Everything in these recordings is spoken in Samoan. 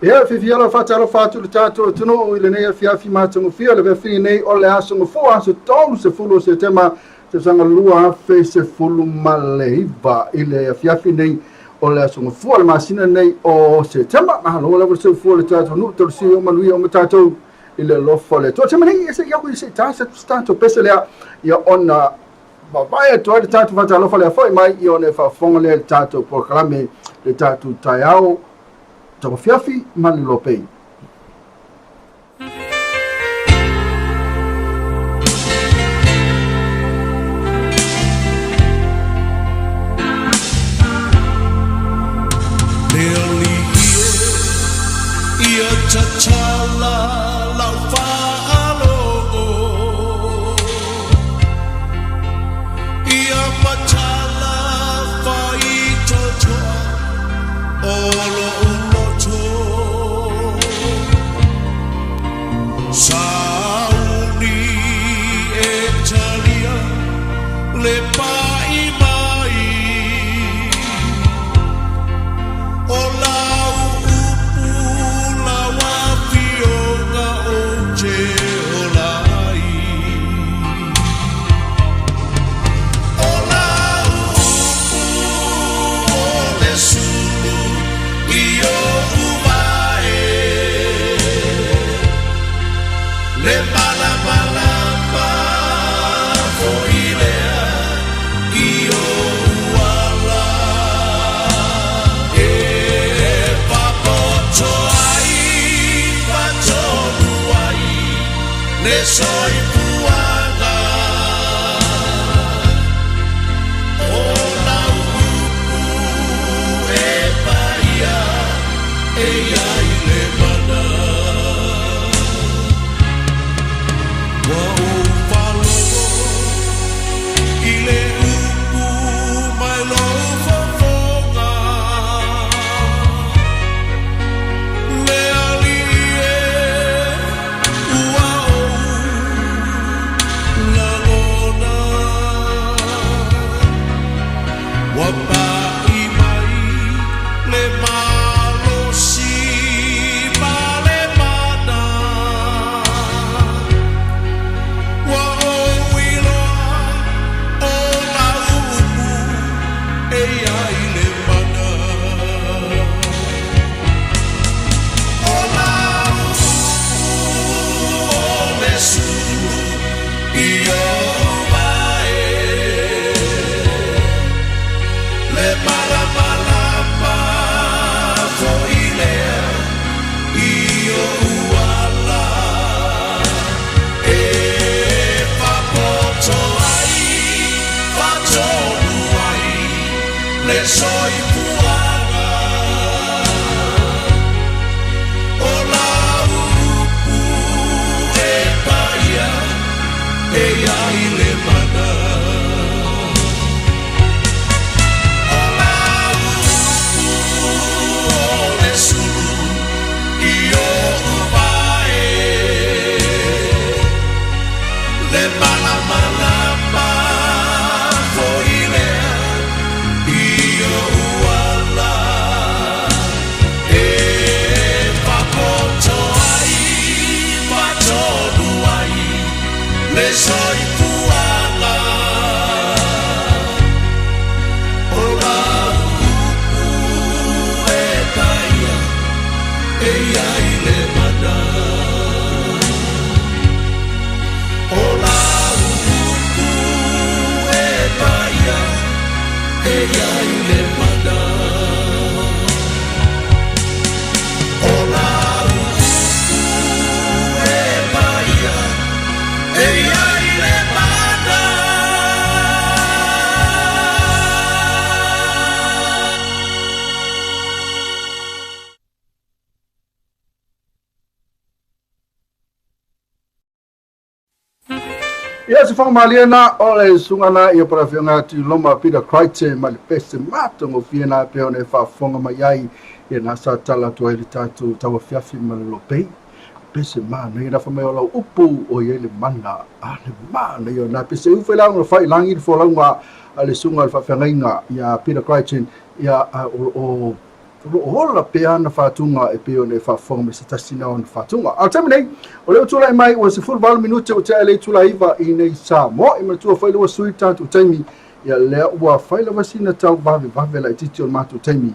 Ia, fiafia lava faatalofa atu i le tatou atunuu i lenei afiafi matagofie o le vefini nei o le aso Gafua, aso 30 o Setema, tausaga 2019 i le afiafi nei o le aso Gafua, le masina nei o Setema. Malo lava le soifua o le tatou nuu, tausia o manuia uma tatou i le alofa o le Atua. Tema nei, se i au i se i tasa tatou pese lea, ia ona vavae atu ai le tatou faatalofa lea foi mai i ona e faafofoga lea i le tatou polokalame, le tatou taeao tauafiafi ma le lopei. Ia tatala lau faalogo, Ia matala faitotoa o lo'u loto. Sauni e talia le pa'i mai, O lau upu lau afioga ou te ola ai. O lau upu o le sulu i oʻu vae, Le malamalama foi lea i oʻu ala. E papoto ai, patonu ai le soifuaga. O lau upu e paia e ai le mana. Ua ou faalogo i le upu mai lou fofoga, Le Alii e, ua ou lagona. Ua pa'i mai le malosi ma le mana. Ua ou iloa o lau upu e i ai le mana. O lau upu o le sulu i oʻu vae, Le malamalama foi lea i oʻu ala. E fapoto ai, faatonu ai le soifuaga. O lau upu e paia e ai le mana. O lau upu o le sulu i oʻu vae, Le malamalama foi lea i oʻu ala. E fapoto ai, faatonu ai le soifuaga. O lau upu e paia e ai le mana. O lau upu e paia e ai le mana. O lau upu e paia e ai le mana. Ia se whakamalie na o le sunga na ia para whionga atu loma Peter Crichton ma le pese matagofie na pea ona e faafofoga mai ai ia na sa tala atu ai le tatou tauafiafi ma le lopei. Pese manaia na whamai o lau upu o ia le mana a le manaia na pese uwhe la ona whai langi le folauga a le sunga le whaawhiangaiga ia Peter Crichton ia o O lo o ola pea ana faatuga e pei ona e faafofoga mai se tasi na o ana faatuga. A o le taimi nei, o lea ua tulai mai ua 18 minute ua tea le itula 9 i nei Samoa. E manatua foi le ua sui le tatou taimi, ia lea ua fai lava sina tau vavevave laitiiti o le matou taimi.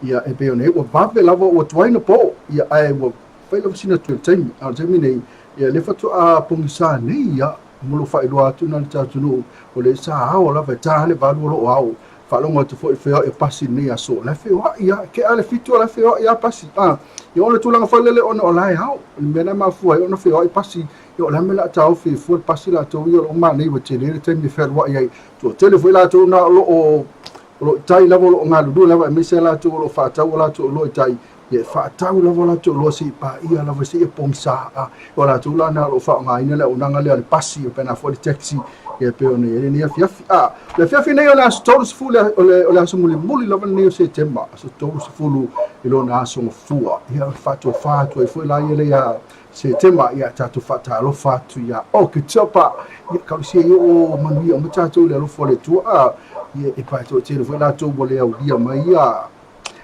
Ia e pei ona ua vave lava ua tuai na po, ia ae ua fai lava sina tuai taimi. A o le taimi nei, ia lea faatoa pogisa nei ia mo lou faailoa atu na le tatou nuu, o lea sa ao lava e ta le 8 o lo o ao. Faalogo atu foi i le feoai o pasi i lenei aso, o la e feoai lava, ke a le 7 o la e feoai lava pasi. A, ia o le tulaga foi lele ona o la e ao. O le mea la e mafua ai ona feoai pasi, ia o le a le mea o le a taofi ai fua le pasi latou ia o lo o manaia ua tele le taimi e fealuai ai. Toatele foi latou na o lo o i tai lava o lo o galulue lava aemaise latou o lo o faatau a latou oloa i tai, ia e faatau lava latou oloa seia paia lava seia pogisa. A, o latou la na o lo o faaaogaina le auaunaga lea o le pasi faapena foi le taxi ia pei ona i ai lenei afiafi. A, o le afiafi nei o le aso 30 o le aso mulimuli lava lenei o Setema, aso 30 i lona aso gafua. Ia, o le faatofa atu ai foi la ia lea Setema, ia tatou faatalofa atu ia Oketopa, ia talosia ia o manuia uma tatou i le alofa o le Atua. A, ia e paetoatele foi latou ua le aulia mai ia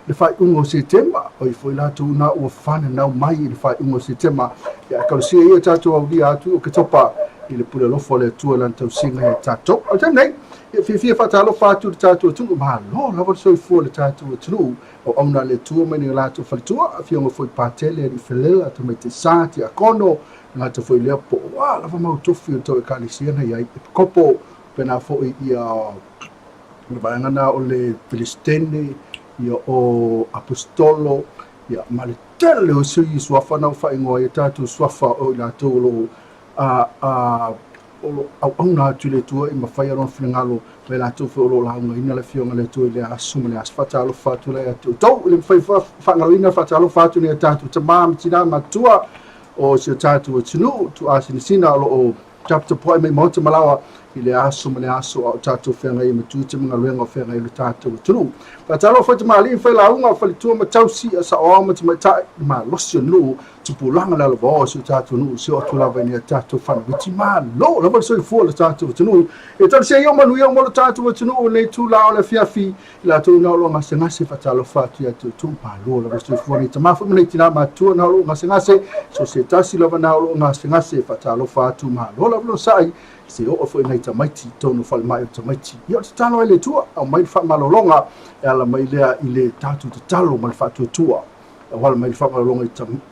le faaiuga o Setema, o i foi latou na ua fananau mai i le faaiuga o Setema. Ia talosia ia tatou aulia atu i Oketopa i le pule alofa o le Atua i lana tausiga ia tatou. O le taimi nei, ia fiafia faatalofa atu i le tatou atunuu, malo lava le soifua o le tatou atunuu. Auauna a le Atua mai ni latou faletua, afioga foi Patele, Alii Felela, Tamaiti Sa, Tiakono, gata foi lea po o a lava mau tofi o le tou ekalesia na i ai, Epikopo, pena foi ia le vaega na o le Pelesitene, ia o Apostolo, ia ma le tele o sui suafa na ua faaigoa ai tatou suafa o i latou o lo o a, a, o lo o auauna atu i le Atua i mafai a lona finagalo, ma i latou foi o lo o laugaina le Afioga i le Atua i lea aso ma le aso. Faatalofa atu la ia te outou, e le mafai faagaloina le faatalofa atu i nai o tatou tama ma tina matutua o si o tatou atunuu, tuaasinasina o lo o taputapuai mai maota ma laoa i le aso ma le aso a o tatou feagai ai ma tiute ma galuega o feagai ai lo tatou atunuu. Faatalofa i tamalii ma failauga, faletua ma tausi, a saoao ma tamaitai, le malosi o le nuu, tupulaga le alovao o si o tatou nuu, si o atu lava i nai a tatou fanauiti. Malo lava le soifua o le tatou atunuu. E talosia ia o manuia uma lo tatou atunuu i lenei itula o le afiafi, i latou na o lo o gasegase, faatalofa atu ia te outou, malo lava le soifua. Nei tama foi ma nei tina matutua na o lo o gasegase, so se tasi lava na o lo o gasegase, faatalofa atu, malo lava le onosai, se oo foi nai tamaiti i totonu o falemai o tamaiti. Ia o le tatalo ai le Atua, aumai le faamalologa e ala mai lea i le tatou tatalo ma le faatuatua. Auala mai le faamalologa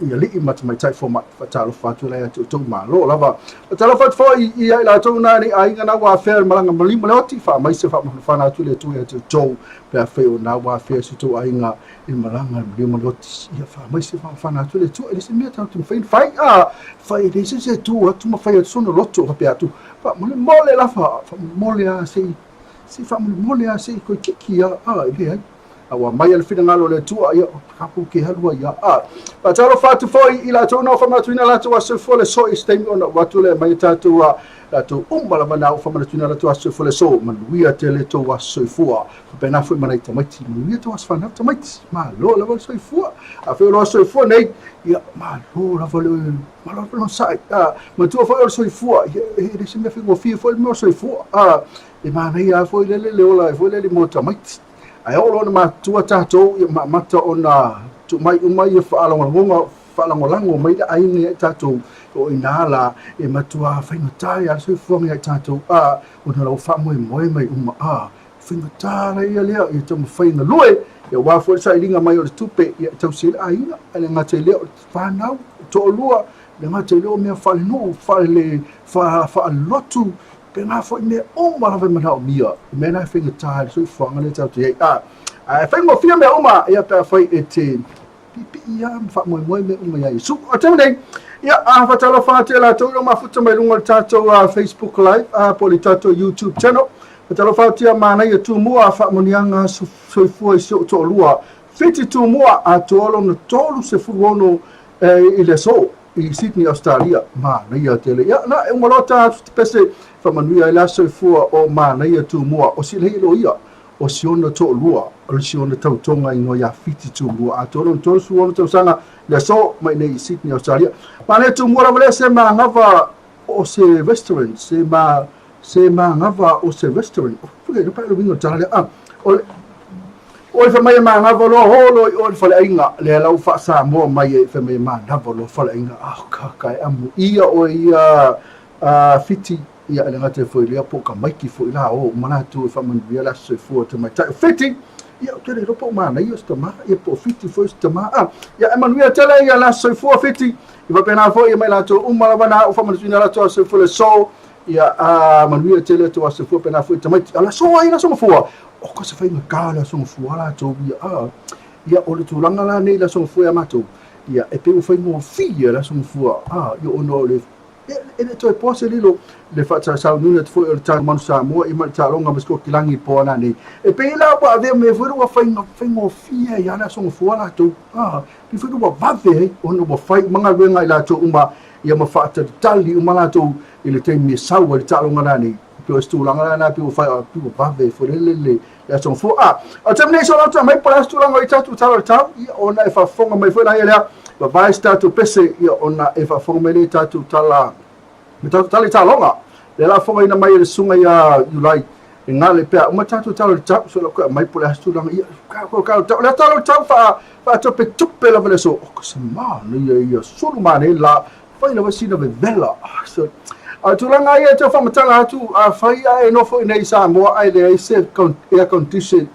i alii ma tamaitai fomai. Faatalofa atu la ia te outou, malo lava. Faatalofa atu foi ia i latou na nei aiga na ua afea le malaga maliu ma le oti, faamaise faamafanafana atu le Atua ia te outou, pe afai o na ua afea si outou aiga i le malaga maliu ma le oti. Ia faamaise faamafana atu le Atua, e le se mea tatou te mafai ona fai, a fai e leai se isi e tu atu ma fai atu sona loto faapea atu, faamolemole lava, faamolemole lava se i, se i faamolemole lava se i toe kiki lava, a e leai. A ua mai le finagalo o le Atua, ia, tatou te alu ai lava. A, faatalofa atu foi i latou na ua faamanatuina latou aso soifua le aso i se taimi ona ua atu lea mai tatou a latou uma lava na ua faamanatuina latou aso soifua le aso, manuia tele tou aso soifua. Faapena foi ma nai tamaiti, manuia tou aso fanau tamaiti, malo lava le soifua. Afai o lo aso soifua nei, ia, malo lava le, malo lava le onosai. A, matua foi o le soifua, ia, e le se mea faigofie foi le mea o le soifua. A, e manaia lava foi lele le ola ai foi lele mo tamaiti. Ae oo loa ina matutua tatou, ia maamata ona tuu mai uma ia faalagolagoga, faalagolago mai le aiga ia i tatou, o i ina la e matua faigata ai lava le soifuaga ia i tatou, a, ona ua faamoemoe mai uma, a, faigata la ia lea, ia taumafai e galue, ia aua foi le sailiga mai o le tupe, ia e tausi ai le aiga, ae le gata i lea o le fanau, toalua, le gata i lea o mea faalenuu, faale, faalelotu, Pēnā foi mea uma lava e manaomia, o mea na e faigata ai le soifuaga lea tatou te i ai. A, ae faigofie mea uma, ia pe afai e te piipii lava ma faamoemoe mea uma iā Iesu. O le taimi nei, ia, a faatalofa atu ia latou i lo mafuta mai luga o le tatou Facebook Live po o le tatou YouTube channel. Faatalofa atu ia Manaia Tumua, faamanuiaga soifua i si ou toalua. Fiti Tumua, atoa lona 36 i le aso. I Sydney, Ausetalia, manaia tele. Ia, na, e uma loa ta atu te pese, faamanuia ai la soifua o manaia Tumua, o si lei lo ia, o si ona toalua, o le si ona tautoga igoa ia Fiti Tumua, atoa lona 36 tausaga le aso mai nei i Sydney, Ausetalia. Manaia Tumua lava lea se magava o se restaurant, se ma, se magava o se restaurant. O, pule, no pa le uiga o le tala lea. Ah, o le, Oi fai mai e manava loa holo i o le faleaiga lea la ua faa-Samoa mai ai fai mai e manava loa faleaiga ah kaka e amuia oe ia a Fiti ia e le gata foi lea po o tamaiti foi la o uma latou e faamanuia le aso soifua o tamaitai o Fiti ia ou te le iloa po o manaia o se tama ia po o Fiti foi o se tama a ia e manuia tele ia le aso soifua Fiti i faapena foi ia mai latou uma lava na ou faamanatuina latou aso soifua le aso ia a manuia tele tou aso soifua pena foi tamaiti ala so ai la so mafua o ka se faiga ka le aso mafua latou ia a ia o le tulaga la nei le aso mafua ia matou ia e pei ua faigofie le aso mafua a ia ona o le e le toe poa se lilo le faatasauniuna atu foi o le tatou Manu Samoa ia ma le taaloga ma Sikotilagi i po ana nei. E pei la ua avea mea foi ua faigofie ai le aso gafua latou. Ah, pei foi ua vave ai ona ua fai uma galuega i latou uma ia ma faatalitali uma latou i le taimi e sau ai le taaloga la nei. Pei o se tulaga la na pei ua fai pei ua vave foi le le le aso gafua. Ah, o le taimi nei so latou mai po o le a se tulaga o i tatou tala o le tau ia ona e faafofoga mai foi la ia lea vavae se tatou pese ia ona e faafofoga mai lea i tatou tala me tatou tala i taaloga. Lea la fofogaina mai e le susuga ia Iulai e gale pe a uma tatou tala o le tau so la koe mai po o le a se tulaga ia ka ka ka tau le tala o le tau faa faatopetope lava le aso o ka se manaia ia sulu manaia la fai lava sina vevela. So, a tulaga ia e tau faamatala atu, afai a e nofo i nei i Samoa ae leai se air condition,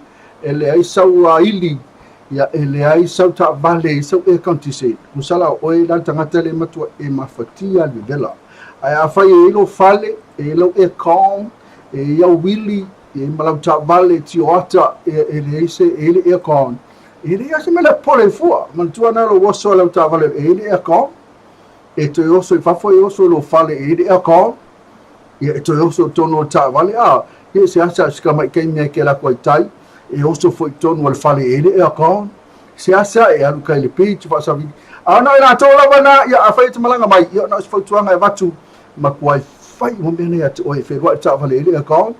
e leai sau ili, ia e leai sau taavale, sau air condition, tusa la o oe la le tagata le matua e mafatia le vevela. Ae afai e i ai lou fale, e i ai lau aircon, e i ai au uili, e i ai ma lau taavale tioata, e leai se, e i ai le aircon, e leai lava se mea e pole ai fua. Manatua na lou oso i lau taavale e i ai le aircon, e toe oso i fafo e oso i lou fale e i ai le aircon, ia e toe oso i totonu o le taavale, a, ia se asa si tamai taimi e te alu atu ai i tai, e oso foi i totonu o le fale e i ai le aircon, se asa e alu kai le beach faasavili. A ona o i latou lava na, ia afai e te malaga mai, ia na o se fautuaga e avatu, matua fai uma mea nei ia te oe, e feluai le taavale e i ai le aircon,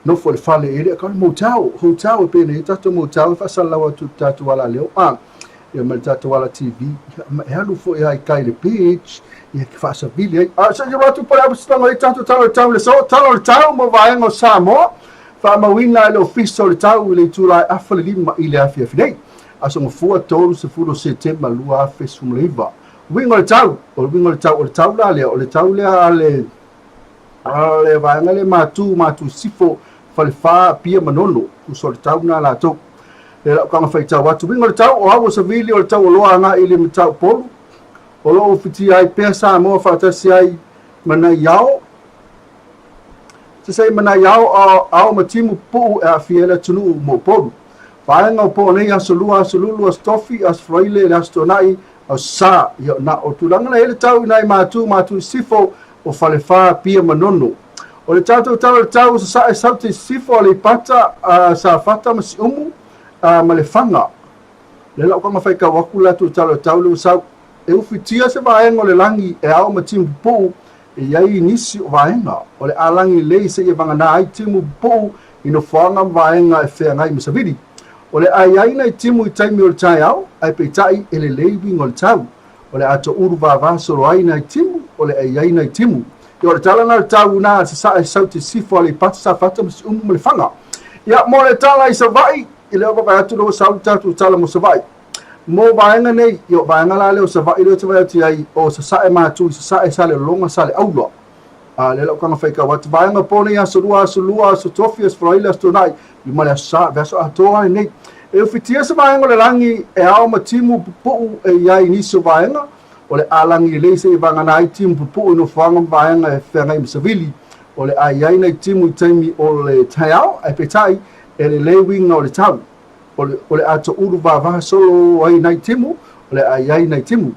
nofo i le fale e i ai le aircon, motel, hotel e pei ona i ai tatou motel e faasalalau atu i le tatou alaleo, a, ia ma le tatou ala TV, ia, ma e alu foi lava i tai i le beach, ia e faasavili ai. A, se i atu po o le a se ai tatou tala o le tau i le aso, tala o le tau mo vaega o Samoa, faamauina e le Ofisa o le Tau i le itula e 4:30 i le afiafi nei, aso Gafua 30 o Setema 2019. Uiga o le tau, o le uiga o le tau, o le tau la lea, o le tau lea a le A le vaega lea matu, matu sifo, falefa, Apia, Manono, tusa o le tau na latou. Le lau taga faitau atu. Uiga o le tau, o au o Savili o le tau oloa agai i le Mataupolu, o lo o ufitia ai pea Samoa faatasi ai ma nai ao, sasai ma nai ao, ao ma timu pupuu e aafia ai le atunuu mo Upolu. Vaega o po nei, aso lua, aso lulu, aso tofi, aso faraile, le aso tuanai, aso sa. Ia, na o tulaga na i ai le tau i nai matu, matu i sifo, o Falefa, Apia, Manono. O le tatou tala o le tau, Sasae, Saute i Sisifo, Aleipata, Safata ma Siumu, ma Lefaga. Lea la ua taga faitau atu le latou tala o le tau lea ua sau. E ufitia se vaega o le lagi e ao ma timu pupuu e i ai nisi o vaega o le a lagi lelei seia vagana ai timu pupuu i nofoaga ma vaega e feagai ma savili. O le a i ai nai timu i taimi o le taeao, ae peitai e lelei uiga o le tau. O le a toulu vava solo ai nai timu, o le a i ai nai timu. Ia, o le tala na o le tau na a Sasae, Saute, Sisifo, Aleipata, Safata ma Siumu ma Lefaga. Ia, mo le tala i Savaii, i lea ua vaai atu lea ua sau le tatou tala mo Savaii. Mo vaega nei, ia o vaega la lea o Savaii lea ou te vaai atu i ai, o Sasae Matu i Sasae, Salelologa, Saleaula. A, lea la ua taga faitau atu. Vaega po nei, aso lua, aso lua, aso tofi, aso faraile, aso toonai, i ma le aso sa, vaiaso atoa lava lenei. E ufitia se vaega o le lagi e ao ma timu pupuu e i ai i nisi o vaega, o le a lagi lelei seia vagana ai timu pupuu i nofoaga ma vaega e feagai ma savili. O le a i ai nai timu i taimi o le taeao, ae peitai, e lelei uiga o le tau. O le, o le a toulu vavaha solo ai nai timu, o le a i ai nai timu.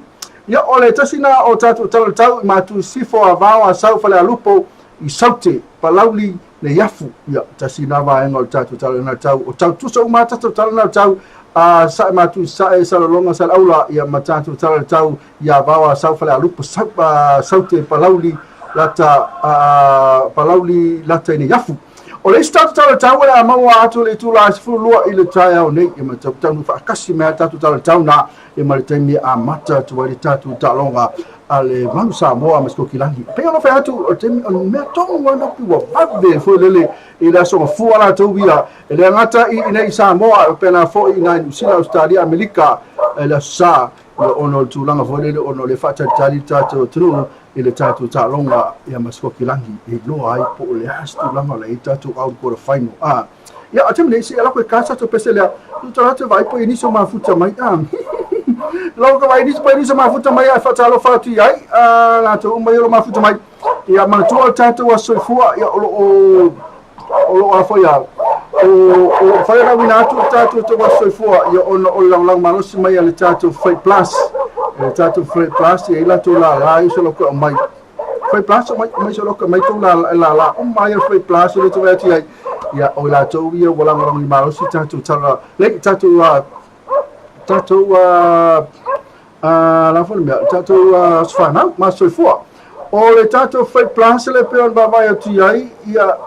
Ia, o le tasi na o tatou tala o le tau i Matu i Sisifo, Avao, Asau, Falealupo, i Saute, Palauli, Neiafu. Ia, tasi na vaega o le tatou tala o le tau. O tau tusa uma lava tatou tala o le tau, a Sae Matu i Sae, Salelologa, Saleaula, ia ma tatou tala o le tau i Avao, Asau, Falealupo, Saute, Palauli, lata, Palauli, lata i Neiafu. O le isi tatou tala taua o le a maua atu i le itula e 12 i le taeao nei, ia ma taunuu faatasi mai lava tatou tala tauna, ia ma le taimi e amata atu ai le tatou taaloga a le Manu Samoa ma Sikokilani. E pei ona fai atu, o le taimi, o le mea tonu lava na ua vave foi lele i le aso gafua latou ia, e le gata i inei i Samoa, e faapena foi i ina i Niu Sila, Ausetalia, Amerika, i le Aso Sa, ia ona o le tulaga foi lele ona o lea e faatalitali le tatou atunuu i le tatou taaloga ia ma Sikokilani e iloa ai po o le a se tulaga o le a i ai tatou au i le quarter final. A, ia, o le taimi nei, se i ala koe ka sa tatou pese lea, tu tala atu e vaai po o i ai nisi o mafuta mai. A, lau ka vaai nisi po o i ai nisi o mafuta mai ae faatalofa atu i ai a latou uma ia o lo o mafuta mai. Ia, manatua o le tatou aso soifua, ia, o lo o o lo o a foi a o o fai ona auina atu le tatou tou aso soifua ia ona o le lagolago malosi mai a le tatou Freight Plus e le tatou Freight Plus e i ai latou lala i so lau mai Freight Plus mai mai so lau mai tou lala lala uma ai le Freight Plus le tou atu ai ia o latou ia ua lagolago malosi tatou tala le tatou tatou la foi le mea tatou aso fanau ma aso soifua. O le tatou Freight Plus le pei ona vaavaai atu i ai ia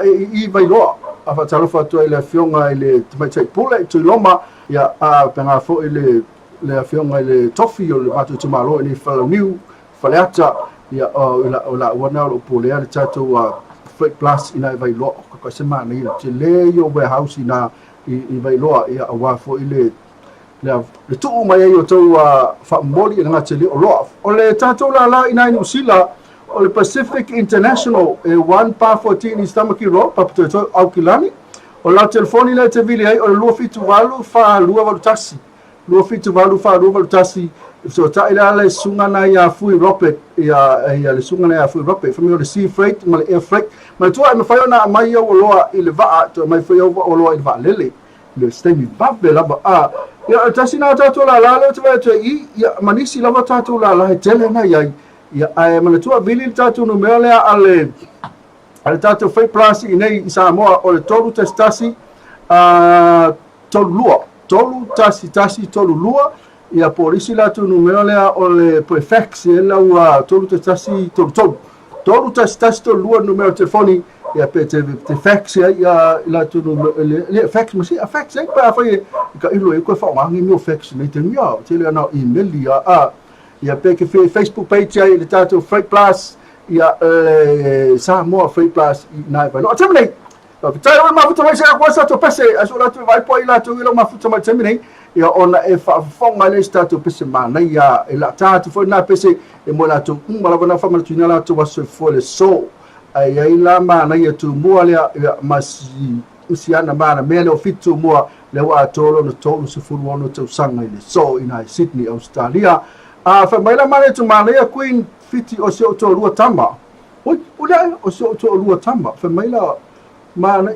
e i Vailoa. A faatalofa atu ai i le afioga i le Tamaitai Pule Tuiloma, ia a faapena foi le le afioga i le Tofi o le matou itumalo i nei Falaniu Faleata, ia o la o laua na o lo o pulea le tatou Freight Plus i ina i Vailoa. O se manaia tele ia o warehouse i ina i Vailoa, ia aua foi le le tuu mai ai o tou faamomoli i le gatele oloa. O le tatou lala i ina i Niu Sila, o le Pacific International e 1 pa 14 East Tamaki Road, Papatoetoe, Aukilani. O lau telefoni lea e te vili ai o le 278 4281. 278 4281. E fesootai la le susuga na ia Fui Robert, ia, ia le susuga na ia Fui Robert, fai mai o le sea freight ma le air freight. Manatua e mafai ona aumai au oloa i le vaa, toe aumai foi au oloa i le vaalele. Le se taimi vave lava. A, ia, o tasi na tatou lala lea ou te vaai atu ai i, ia, ma nisi lava tatou lala e tele na i ai. Ia, ae manatua vili le tatou numera lea a le, a le tatou Freight Plus i nei i Samoa o le 311 a 32. 311 32. Ia, po o le isi latou numera lea o le po e fax e lau 311 33. 311 32 numera o telefoni ia pe te, te fax ai ia i latou numera le, le fax ma si a fax ai pe afai e ka ilo e koe whaongangi mi o fax nei te mia te le ana email ia a ia pe ke Facebook page ai le tatou Freight Plus ia le Samoa Freight Plus i nai vai. No, te nei. Faafetai ua mafuta mai se aku sa tatou pese, ae so latou e vaai po ai latou i lau mafuta mai taimi nei, ia ona e faafofoga ai le tatou pese manaia, e laata atu foi na pese e mo latou uma lava na faamanatuina latou aso soifua le so. Ae i ai la manaia tumua lea, ia, ma si si ana mana mea lea o Fiti Tumua, lea ua atoa lona 36 tausaga i le so i ina i Sydney, Australia. A fai mai la manaia tu manaia Queen Fiti o si ou toalua tama. Oi, o lea o si ou toalua tama, fai mai la, mana,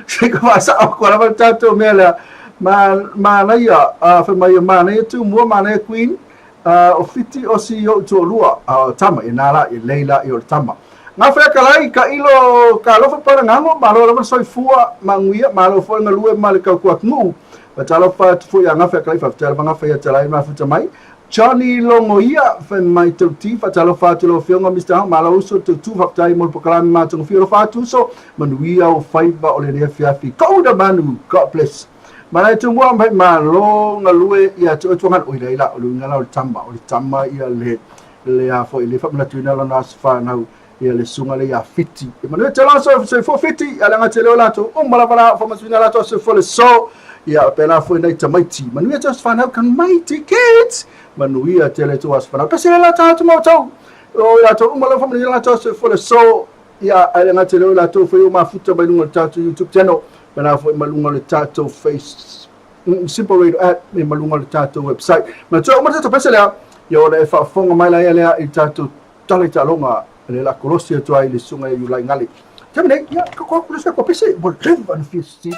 se ka faasao ko lava le tatou mea lea, ma, manaia, fai mai, manaia Tumua, manaia Queen, o Fiti o si ou toalua, tama, e nā la, e lei la i o le tama. Ngā whea ka lai, ka ilo, ka alofa parangano, malo lava le soifua, manuia, malo foi le galue ma le tautua atunuu. Faatalofa atu foi ia Gafa Kalai, faafetai lava Gafa ia Talai mafuta mai. Johnny Longoia, fai mai Tauti, faatalofa atu lau Afioga Mister Hao, malo uso Tautu, faafetai mo le polokalame matagofie, alofa atu uso, manuia o faiva o lenei afiafi. Kouna manu, God bless. Malae Tumua mai malo galue ia te oe tuangana, oi leai la, o le uiga la o le tama, o le tama ia le le a foi le faamanatuina lona aso fanau ia le susuga lea ia Fiti. E manuia te la soifua Fiti, a le aga tele o latou uma lava la o faamanatuina latou aso soifua le so. Ia pēlā foi nai tamaiti. Manuia te aso fanau ka mighty kids. Manuia tele tou aso fanau. Pese le la tātu matou. O latou uma lava faamanuia latou aso soifua le so. Ia a le aga tele o latou foi o mafuta mai luga o le tatou YouTube channel. Pēlā foi ma luga o le tatou Face Simple Radio app me ma luga o le tatou website. Manatua uma le tatou pese lea. Ia ona e faafofoga mai la ia lea i tatou Tala i taaloga le la kolosi atu ai le susuga ia Iulai Gale. Taimi nei, ia, ka koa kolosi a pese, ua leva ona fia sisi.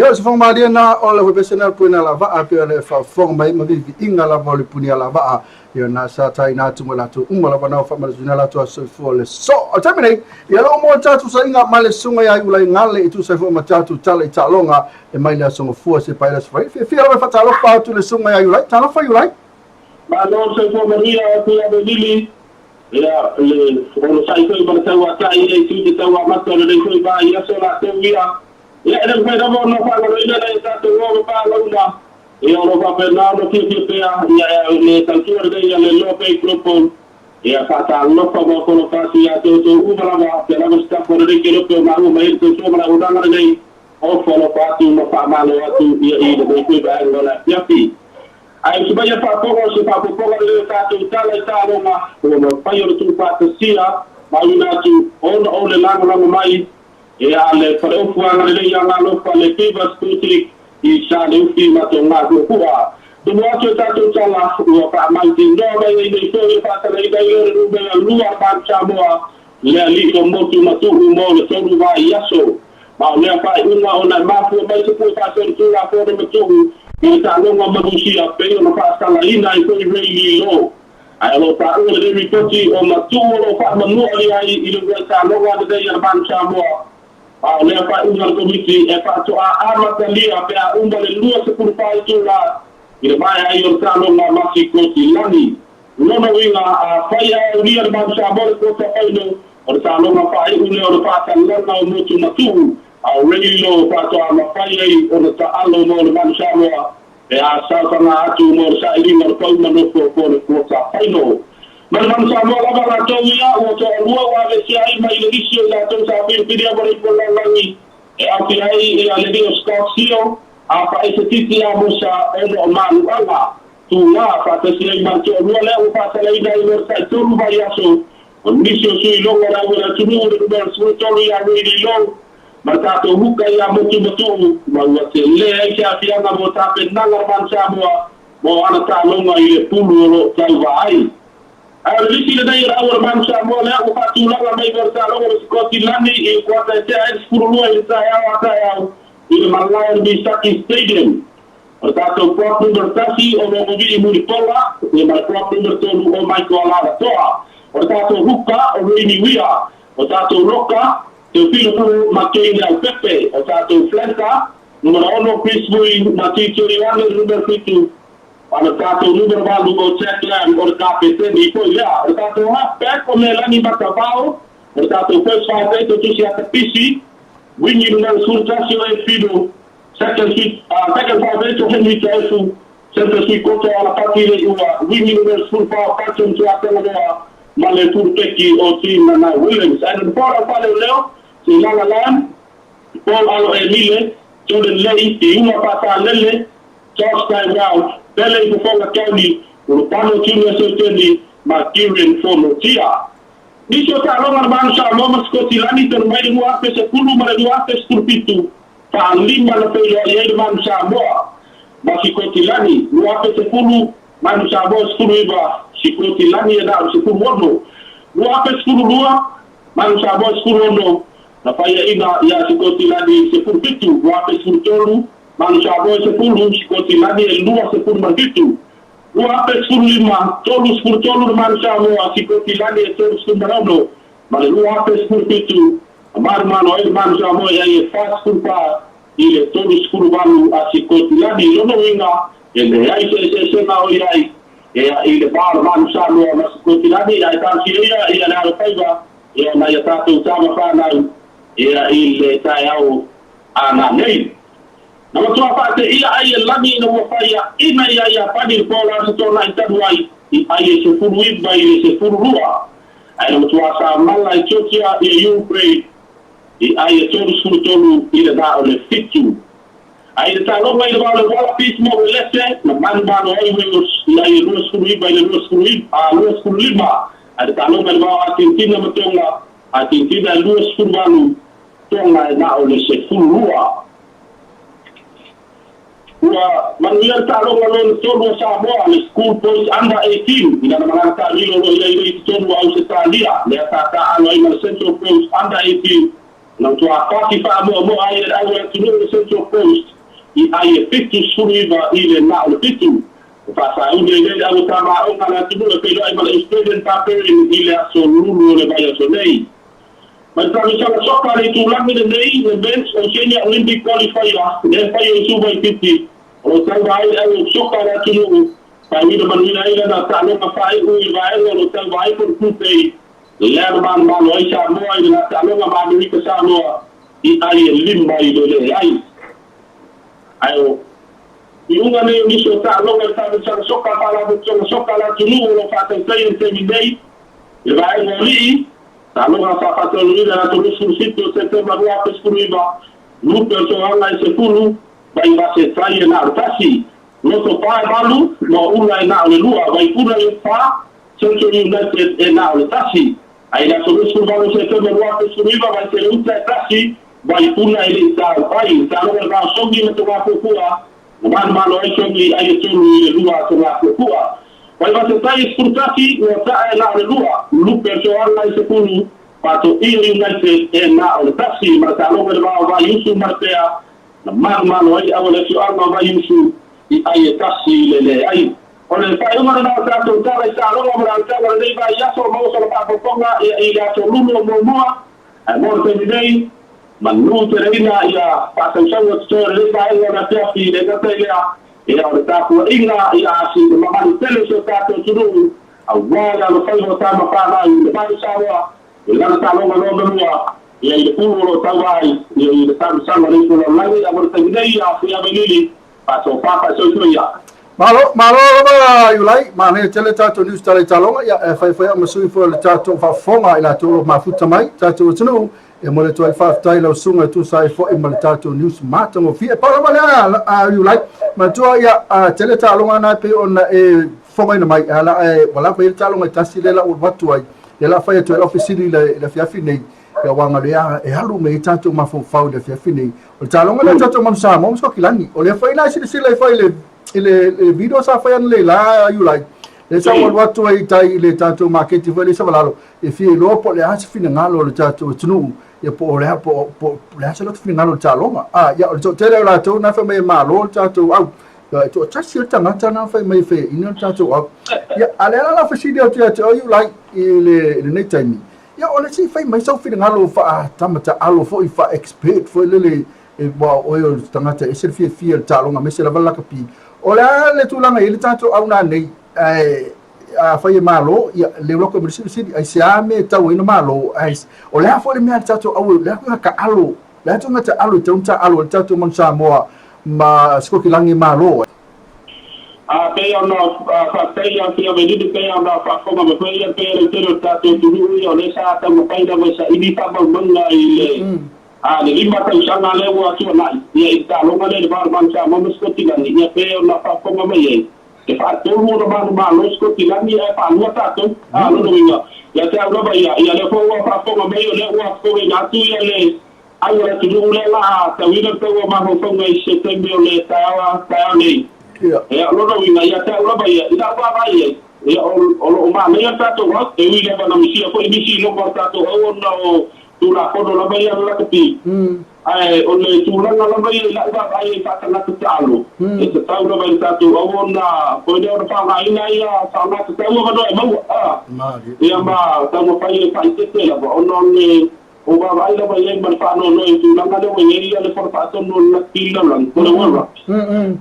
Ia, o se fofoga na o le pese na puna la vaa pe le faafofoga mai ma viiviiga lava o le puni alavaa. Ia na sa taina atu ma latou uma lava na faamalosia latou aso soifua le so. O le taimi nei, ia lo mo tatou saiga ma le susuga ia Ulaigale i tusa ai foi ma tatou tala i taaloga e mai le aso Gafua se paia aso Faraile. Fiafia lava e faatalofa atu le susuga ia Iulai. Talofa Iulai. Malo soifua manuia atu ia Lili. Ia le ono sai foi ma le tauatai e tu te tauamata o lenei foi vai aso latou ia. Ia e le mafai lava ona faagaloina nai o tatou uo ma paalauna. Ia o lo o faapena ona fiafia pea ia le tautua lenei a le Low Pay Global. Ia faatalofa ma ofo atu ia te outou uma lava, te lava staff o lenei kelope o maua mai ai le tautua ma le auaunaga lenei. Ofo alofa atu ma faamalo atu ia i lenei foi vaega o le afiafi. Ae usu mai a faafofoga o se faafofoga lenei o tatou tala i taaloga ua mafai ona tuufaatasia ma auina atu ona o le lagolago mai ia le faleofu agalelei ia galofa le Fivers Boutique i Saleufi ma Togafuafua. Tumu atu e tatou tala ua faamautinoa mai ai nei foi le faatagaina ai lea o le numera 2 a Manu Samoa le alii o motu matuu mo le 3 vaiaso. Ma o lea faaiuga ona e mafua mai se pue faasolitulafono matuu i le taaloga ma Rusia pei ona faasalaina ai foi Ray Lee Law. Ae o lo o taua lenei ripoti o matuu o lo o faamanua ai i le uluai taaloga lenei a le Manu Samoa. Ma o lea faaiuga a le Komiti e faatoa amatalia pe a uma le 24 itula i le maea ai o le taaloga ma Sikotilani. Lona uiga a fai ae aulia le Manu Samoa le quarter final o le taaloga faaiu lea o le faatalaga o motu matuu a o Ray Law faatoa mafai ai ona taalo mo le Manu Samoa pe a saofaga atu mo le sailiga o le pauma nofo po le quarter final. Ma le Manu Samoa lava latou ia ua toalua ua aveesea ai mai le lisi o i latou sa filifilia mo le ipu o le lalolagi e aofia ai ia le alii o Scott Sio a faaese Titi Amosa ona o maluaga tugā faatasi ai ma le toalua lea ua faasalaina ai mo le tai-3 vaiaso o nisi o sui logo o le au o le atunuu le numera 13 ia Ray Lee Low ma le tatou huka ia Motu Matuu ma ua telē ai se aafiaga mo tapenaga le Manu Samoa mo ana taaloga i le pulu o loo tauvā ai. Ae o le lisi lenei o le au o le Manu Samoa lea ua faatulaga mai mo le taaloga ma Sikotilani i le kuata e tea ai le 12 i le taeao a taeao i le malae o le Misaki Stadium. O le tatou prop number 1 o Logovii Mulipola ia ma le prop number 3 o Michael Alaalatoa. O le tatou huka o Rainy Wia. O tatou loka Teofilo Pulu ma Kane Leaupepe. O tatou flanker numera 6 Chris Vui ma Tito Ioane numera 7. Ma le tatou numera 8 o Jack Lam o le kapeteni foi lea. O le tatou halfback o Melani Matavao. O le tatou first five eight o Tusi Atapisi. Wingi numera 11 o Ed Fido. Second five eight o Henry Taufu. Center sui koto Alapati le Iua. Wingi numera 14 Carlton Tuatagaloa ma le fulupeki o Timana Williams. And the four o Leo, Silala Lam, Paul Alo Emile, Jordan Lay, Iuma Fatalele, Josh Tyrell, Pele Fofoga Kauni, Ulupano Junior Soteni, ma Kieran Fonotia. Nisi o taaloga le Manu Samoa ma Sikotilani talu mai le 2010 ma le 2017, faalima na feiloai ai le Manu Samoa ma Sikotilani. 2010, Manu Samoa 19, Sikotilani e na o le 16. 2012, Manu Samoa 16, na faiaina ia Sikotilani 17. 2013, Manu Samoa 10, Sikotilani e 27. 2015, 33 le Manu Samoa, Sikotilani e 36. Ma le 2017, manumanu ai le Manu Samoa ia e 44 i le 38 a Sikotilani. Lona uiga e leai se eseesega o i ai e i le va o le Manu Samoa ma Sikotilani, ae talosia ia le alofaiva ia na ia tatou tama fanau ia i le taeao a nanei. Na matua faateia ai e lagi ina ua faia ina ia Iapani le po la Aso Toonai talu ai i ai e 19 i le 12. Ae na matua samala e Georgia ia Ukraine i ai e 33 i le va o le 7. Ae i le taaloga i le va o le Wallabies ma Uelese na manumanu ai Wales i ai e 29 i le 25. Ae le taaloga i le va o Argentina ma Tonga, Argentina e 28, Tonga e na o le 12. Ua manuia le taaloga lona tolu a Samoa, le School Boys Under 18, i lana malaga taamilo o lo o i ai nei i totonu o Ausetalia, lea sa taaalo ai ma le Central Coast Under 18. Na matua pati faamoamoa ai e le au o le atunuu le Central Coast i ai e 79 i le na o le 7. Ua faasauli ai nei le au o tama aoga a le atunuu e feiloai ma le Australian Barbarian i le aso Lulu o le vaiaso nei. Mai le taamisaga soka a le itulagi lenei, le Men's Oceania Olympic Qualifier, lea e fai e Suva i Fiti, o lo o tauva ai le au o soka a le atunuu, faaiuina manuia ai lana taaloga faaiu i le vaega o lo o tauva ai po o le Group A, lea na manumalo ai Samoa i le la taaloga ma Amerika Samoa i ai e 5 i le leai. Ae o iuga nei o nisi o taaloga i le taamilosaga soka a Faalapotopotoga Soka a le atunuu o lo o faatautaia i le taimi nei i le vaega o alii, taaloga sa faataunuuina i le aso 27 o Setema 2019, lupe o Soaga e 10, Vaivase-tai e na o le 1, Loto Pa e 8, Moaula e na o le 2, Vaipuna e 4, Central United e na o le 1. Ae i le aso 28 o Setema 2019, Vaitele-uta e 1, Vaipuna e le i taufai. Taaloga le va o Sogi ma Togafuafua, na manumalo ai Sogi i ai e 3 i le 2 a Togafuafua. Vaivase-tai e 11, Moata'a e na o le 2, Lupe o Soaga e 10, Faatoia United e na o le 1. Ma le taaloga i le va o Vaiusu ma Lepea, na manumalo ai au e le afioaga o Vaiusu i ai e 1 i le leai. O le faaiuga lena o tatou tala i taaloga ma le autaga o lenei vaiaso, maua sona faaopoopoga ia i le aso Lulu o muamua, ae mo le taimi nei, manu teleina ia faasausauga totoe o lenei vaega o le afiafi, le gata i lea, ia o le tapuaiga ia asi le mamalu tele o si o tatou atunuu, aua le alofaiva o tama fanau i le malu Samoa, i lana taaloga lona lua, ia i le pulu o lo o taua ai, ia i le taamisaga o le ipu lalolagi, a mo le taimi nei, ia Fuiavailili, faasofa faasoisoia. Malo, malo lava Iulai, manaia tele tatou news tala i taaloga, ia e faifai au ma sui foi o le tatou faafofoga i latou o lo o mafuta mai, tatou atunuu, e momoli atu ai le faafetai i lau susuga e tusa ai foi ma le tatou news matagofie. E pau lava lea a Iulai, manatua ia tele taaloga na e pei ona e fofogaina mai, a la ua lava ia le taaloga e tasi lea la ua alu atu ai, lea la fai atu ai lau fesili i le afiafi nei, ia aua galue e alu mai ai tatou mafaufau i le afiafi nei. O le taaloga lea tatou manu Samoa ma Siokilani. O lea foi la e silasila ifo i le i le, le video sa fai analeila Iulai. Lea sa ou alu atu ai i tai i le tatou maketi foi lea i Savalalo, e fia iloa po o le a se finagalo o le tatou atunuu, ia po o le a, po o le a se latou finagalo i le taaloga. Ah, ia o le toatele o latou na fai mai e malo le tatou au. Ia, e toatasi le tagata na fai mai e faiaina le tatou au. Ia, a o lea la la fesili atu ia te oe Iulai i le i lenei taimi. Ia o le se i fai mai sau finagalo faa-tama taalo foi faa-expert foi lele e aua o oe o le tagata e ese le fiafia i le taaloga aemaise lava le lakapi. O le a le tulaga e i ai le tatou au nanei ae afai e malo, ia leu lako e ma le silisili, aisea mea e tau ai ona malo, ae o le a foi le mea a le tatou au, o le a foi taalo, le a tulaga taalo e tatau ona taalo ai le tatou manu Samoa ma Sikotilagi e malo ai? A pei ona faafetai ia Fiavelini, pei ona faafofoga mai foi ia pei o le tele o le tatou atunuu ia o lea sa taumafai lava e saili faamaumauga i le a le 5 tausaga lea ua tuanai ia i le taaloga lea i le va o le Manu Samoa ma Sikotilagi, ia pei ona faafofoga mai ai e faatolu ona manumalo Sikotilagi ae faalua tatou. A lona uiga ia te au lava ia, ia lea foi ua faafofoga mai o lea ua fofogaina atu ia le Ai o le atunuu lea la a tauina le tau o mafaufauga i se taimi o le taeao taeao nei. Ia, o lona uiga, ia te au lava ia, i lau vaavaai i ai, ia, o lo o manaia le tatou au, e ui lava na misia foi nisi i luma o le tatou au ona o Tulafono lava ia a le lakapi, ae o le tulaga lava ia i lau vaavaai i ai faatagata taalo, e tatau lava i le tatou au ona, foi lea ona faaaogaina ia faaaogatatau avanoa e maua, a, ia ma taumafai e faaeteete lava ona o le Ua vaavaai lava i ai ma le faanoanoa i le tulaga lea ua i ai le Fono Faatonu o le Lakapi Lalolagi, po o le World Rugby,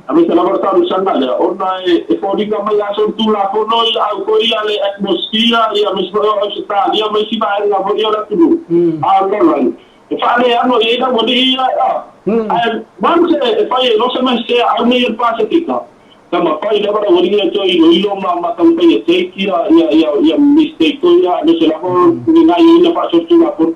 aemaise lava le talosaga lea, ona e foliga mai lava solitulafono ia au foi ia le atmosphere aemaise foi o Ausetalia ma isi vaega foi ia o le atunuu a o le lalolagi, e faaleano i ai le aualii ia, ae once e fai ai loa se mea sese a au nei o le Pasefika, Taumafai lava le aualii ia e toe iloilo ma taumafai e take ia mistake foi ia aemaise lava o le gaoioiga faasolitulafono.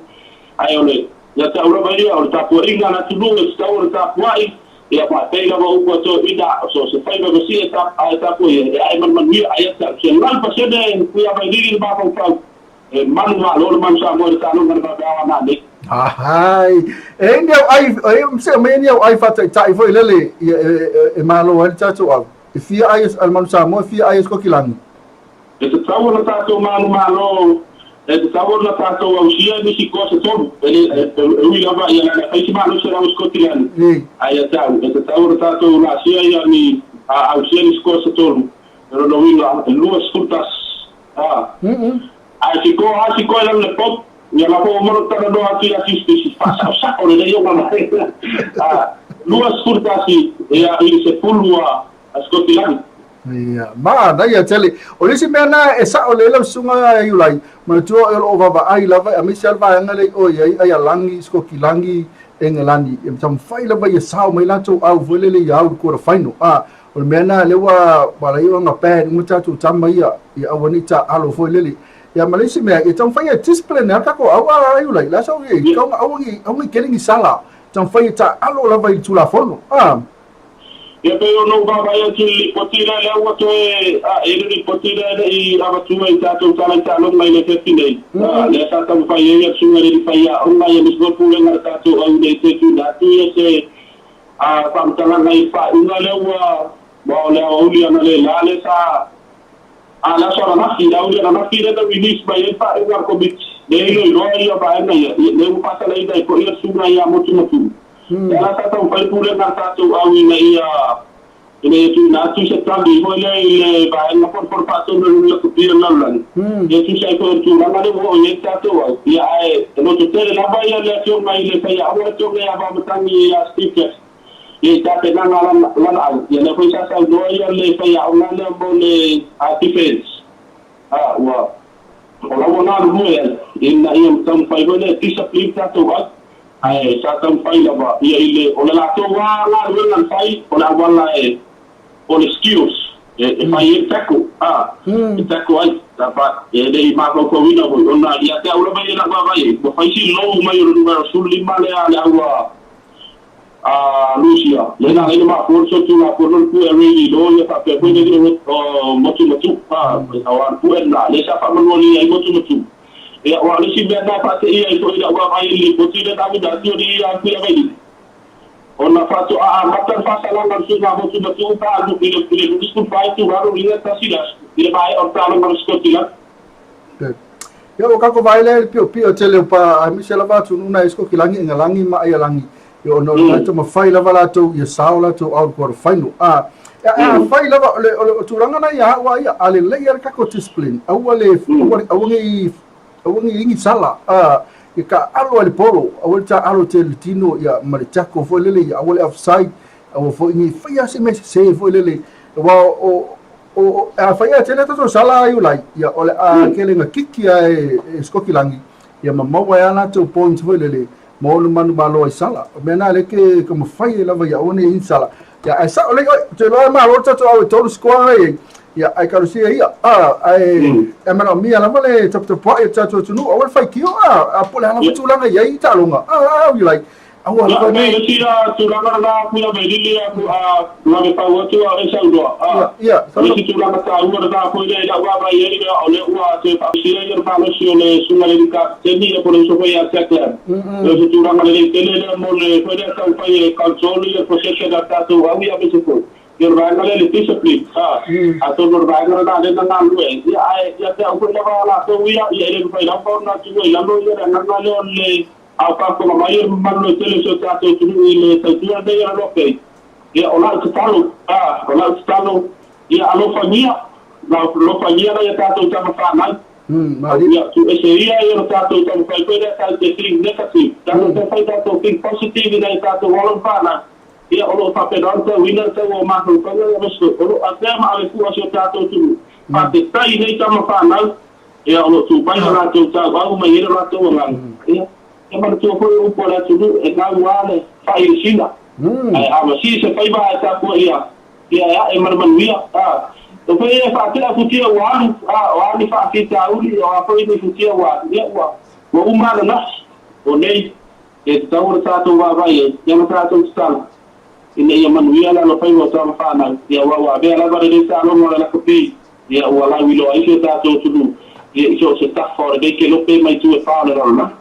Ae o le, ia te au lava ia, o le tapuaiga a le atunuu e tatau ona tapuai, ia faapei lava upu a toeaiina, so o se faiva ma si e tapuai ai, e ae ma le manuia. Ae ia te au, 100% Fuiavailili le mafaufau, e manumalo le Manu Samoa i le taaloga i le vaveao a nanei. Ahai. E ni au ai, e se mai ni au ai faataitai foi lele e malo ai le tatou au. E fia ai a le Manu Samoa, e fia ai a Sikotilagi. E tatau ona tatou manumalo E tatau ona tatou ausia nisi koa se tolu, e le, e, e ui lava ia lana fai si malosi o le au Sikotilani, ae ia te au, e tatau ona tatou laasia ia ni, a ausia nisi koa se tolu, o lona uiga, e 21, a. Ae si koa lava si koa i lalo le pop, ia la foi ua uma ona talanoa atu ia Tuesday, faasaosao lelei ona mai, a, 21, ia, i le 10 a Sikotilani. Ia, manaia tele. O le isi mea na e sao lelei lau susuga Iulai, manatua o lo o vaavaai lava, aemaise lava le vaega lea i o i ai Aialagi, Sikokilagi, Engelani, e taumafai lava ia sao mai latou au foi lele ia au i le quarter final. A, o le mea na lea ua ala ai ona ban uma tatou tama ia, ia aua ne i taaalo foi lele. Ia ma le isi mea, ia taumafai e discipline lava tatou au a Iulai, la sau i aua ne i tele ni sala, taumafai e taaalo lava i le Tulafono. A. Ia pei ona ou vaavaai atu i le lipoti lea, lea ua toe ae le lipoti lea e le i avatua i tatou tala i taaloga i le afiafi nei. Lea sa taumafai ai le Susuga i le Alii Faiaoga ia aemaise foi le Pulega a le tatou au ina ia toe tuuina atu ia se faamatalaga i le faaiuga lea ua o le aoauli analeila lea sa A le aso ananafi, le aoauli ananafi lea na release mai ai le faaiuga a le Komiti, lea e iloiloa ia vaega ia, lea ua faasalaina ai foi le susuga ia Motumotu. Lea la sa taumafai le pulega a le tatou au ina ia ina ia tuuina atu se tali foi lea i le vaega fonofono faatonu o le lakapi o le lalolagi, ia tusa ai foi o le tulaga lea ua oo i ai le tatou au. Ia ae loto tele lava ia le afioga i le faiaoga le afioga ia Vaomatagi ia Steve Jackson, Ia i tapenaga lana au, ia lea foi sa saunoa ia le faiaoga lea mo le defense, a ua o la ua galulue ai ina ia taumafai foi lea e discipline tatou ai, ae sa taumafai lava ia i le o le latou lava galuega na fai o le auala e o le skills e fai ai le tackle, a e tackle ai, but e le i mafaufauina foi ona ia te au lava ia i lau vaavaai ai ua fai si low mai o le numera 15 lea a le au a a Lusia, lea na ala ai ona mafua le solitulafono le pue Ray Ilo ia faapea foi le alii o Motumotu, a o le pue lena lea sa faamanualia ai Motumotu. Ia, aua o le isi mea na faateia ai foi i lau vaavaai i le lipoti lea na auina atu e alii ia Tuiavailili, ona faatoa amata le faasalaga o le suiga Motumotu pa alu i le 24 itula lona uiga tasi le aso i le maea o le taaloga o le Sikotilani. Ia, ua tatou vaai lea i le piopio tele o pa, aemaise lava atunuu na i Sikotilani, Engelani ma Aialagi, Ia ona o le tatou mafai lava latou ia sao latou au i le quarter final. A afai lava o le o le tulaga na ia au a ia, a lelei lava le tatou discipline, aua le aua le aua nei aua nei i ni sala, a ia taaalo ai le polo, aua le taaalo tele i le tino ia ma le tackle foi lele ia aua le offside, aua foi nei faia se mea sese foi lele, aua o o afai a tele tatou sala Iulai, ia o le a tele na kiki a e Sikotilagi, ia ma maua ai a latou points foi lele, ma ona manumalo ai sala. O mea na lea ke ka mafai ai lava ia aua ne i ai ni sala. Ia ae sao lelei oe, ou te iloa e malo le tatou au e tolu score lea i ai. Ia ae talosia ia. A ae e manaomia lava le taputapuai o le tatou atunuu aua le faitio a po o le a lava tulaga i ai taaloga. A au Iulai, aua lava ne i. Ia, pei o le isi tulaga lena Tuiavailili a lave pau atu a o e saunoa. A o le isi tulaga taua lena foi lea i lau vaavaai i ai, o lea ua toe faafusia ia le malosi o le susuga i le Kapeteni ia po o le uso foi ia Jack Lam. O se tulaga lelei tele lea mo le foi lea taumafai e control ia possession a tatou au ia aemaise foi ia le vaega lea le discipline. Atonu o le vaega lena lea na galulue ai. Ia ae ia te au foi lava latou ia, ia e le mafai lava ona tuua i lalo ia le agaga lea o le a o faafofoga mai le mamalu lautele o si o tatou atunuu i le tautua lenei o le Lope. Ia o lau tatalo, o lau tatalo, ia alofagia, alofagia nai a tatou tama fanau. Ia tuuese ia ia lo tatou taumafai foi lea tatou te think negative, tatou taumafai tatou think positive i nai a tatou alo ma fanau. Ia o lo o faapena ona tauina le taua o mafaufauga ia aemaise foi o lo o avea ma avefua si o tatou atunuu. Faafetai i nei tama fanau, ia o lo o tu mai lo latou tauau ma i ai lo latou agaga. Ia, e manatua foi o upu a le atunuu e gau lava le fai i le sina. Ae a masii se faiva ae tapuaia, ia e ae ma le manuia. A, o fea ia e faatea futia ua alu, a, o a ni faafitauli, o a foi ni futia ua alu, ia ua, ua uma ananafi. O nei, e tatau ona tatou vaavaai ai, ia ma tatou tatalo, ina ia manuia le alofaiva o tama fanau, ia aua ua avea lava lenei taaloga o le lakapi, ia ua lauiloa ai si o tatou atunuu, ia i so o se tafa o lenei kelope mai itu e fa o le lalolagi.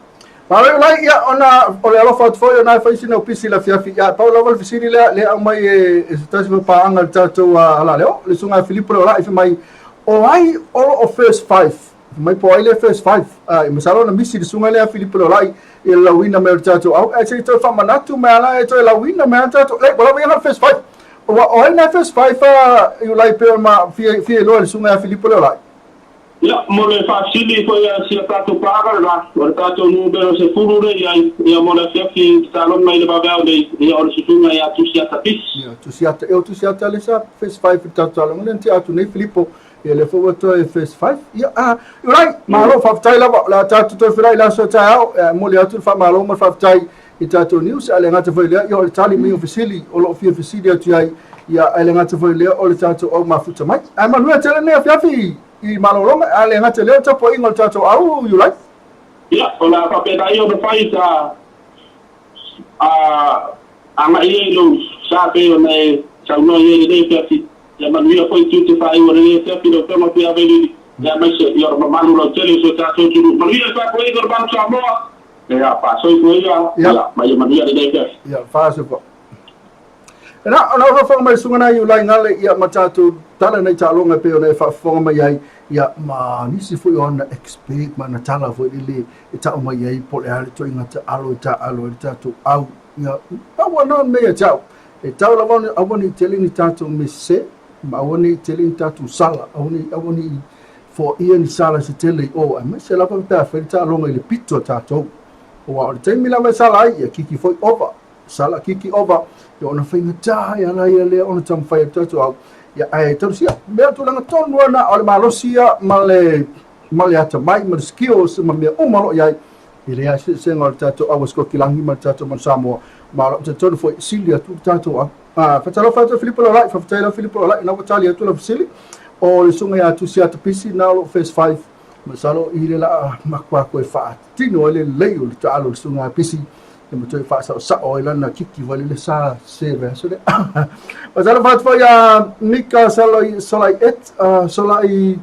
Malo Iulai, ia ona o le alofa atu foi ona e fai sina pisi i le afiafi. Ia pau lava le fesili lea lea aumai e e se tasi foi paaga i le tatou Alaleo, le susuga ia Filipo Leolai fai mai, o ai o lo o first five? Mai po ai le first five. E masalo na misi le susuga lea Filipo Leolai i le lauina mai o le tatou au. Ae se i toe faamanatu mai ala e toe lauina mai ala tatou. Lei, ua lava ia na first five. Ua o ai na first five Iulai pei ona ma fia fia iloa e le susuga ia Filipo Leolai. Ia, mo le faafesili foi a si a tatou paaga lena, o le tatou numera 10 lea i ai, ia mo le afiafi i tatalo mai le vaveao nei, ia o le susuga ia Tusiata Pisi. Ia, Tusiata, e o Tusiata le sa first five i le tatou taaloga lea na tea atu nei Filipo, ia lea foi ua toe first five. Ia, a, Iulai, malo, faafetai lava, o le a tatou toe feiloai i le aso a taeao, e momoli atu le faamalo ma le faafetai i tatou news, ae le gata foi i lea, ia o le tali mai o fesili o lo o fia fesili atu i ai, ia ae le gata foi i lea o le tatou au mafuta mai. Ae manuia tele lenei afiafi i malologa, ae le gata i lea o le tapuaiga o le tatou au Iulai. Ia, o le a faapena ia ona fai sa a agai ai lou sa pei ona e saunoa i ai i lenei afiafi. Ia manuia foi tiute faaiu o lenei afiafi lau Afioga Fiavelili, aemaise ia o le mamalu lautele o si o tatou atunuu. Manuia le tapuaiga o le Malu Samoa. Ia, faasoifua ia, ia, ma ia manuia lenei afiafi. Ia, faasoifua. Ena, ona o faafofoga mai susuga na Iulai Gale, ia, ma tatou tala nei taaloga e pei ona e faafofoga mai ai, ia, ma nisi foi o ana expert ma ana tala foi lele e tau mai ai po o le a le ituaiga taalo e taaalo ai le tatou au. Ia, pau lava na o le mea ia te au, e tau lava ona aua ne i tele ni tatou mea sese, ma aua ne i tele ni tatou sala, aua ne i, aua ne i foaia ni sala se tele i o, aemaise lava pe a fai le taaloga i le pito a tatou. Aua o le taimi lava e sala ai, ia kiki foi ova, sala kiki ova, ia ona faigata ai ala ia lea ona taumafai atu tatou au. Ia ae tausia, mea tulaga tonu lava na o le malosi ia ma le ma le atamai ma le skills ma mea uma o lo o i ai. E leai se eseesega o le tatou au a Sikotilagi ma le tatou Manu Samoa, ma o lo o talitonu foi e sili atu le tatou au. Faatalofa atu Filipo Lolai, faafetai lau Filipo Lolai, na ua tali atu lau fesili. O le susuga ia Tusiata Pisi, na o lou first five, masalo i le laa matua toe faatino ai le lelei o le taalo o le susuga ia Pisi, ia ma toe faasaosao ai lana kiki foi lele sa se vaiaso lea. Faatalofa atu foi ia Mika Solai, Solai Et, Solai,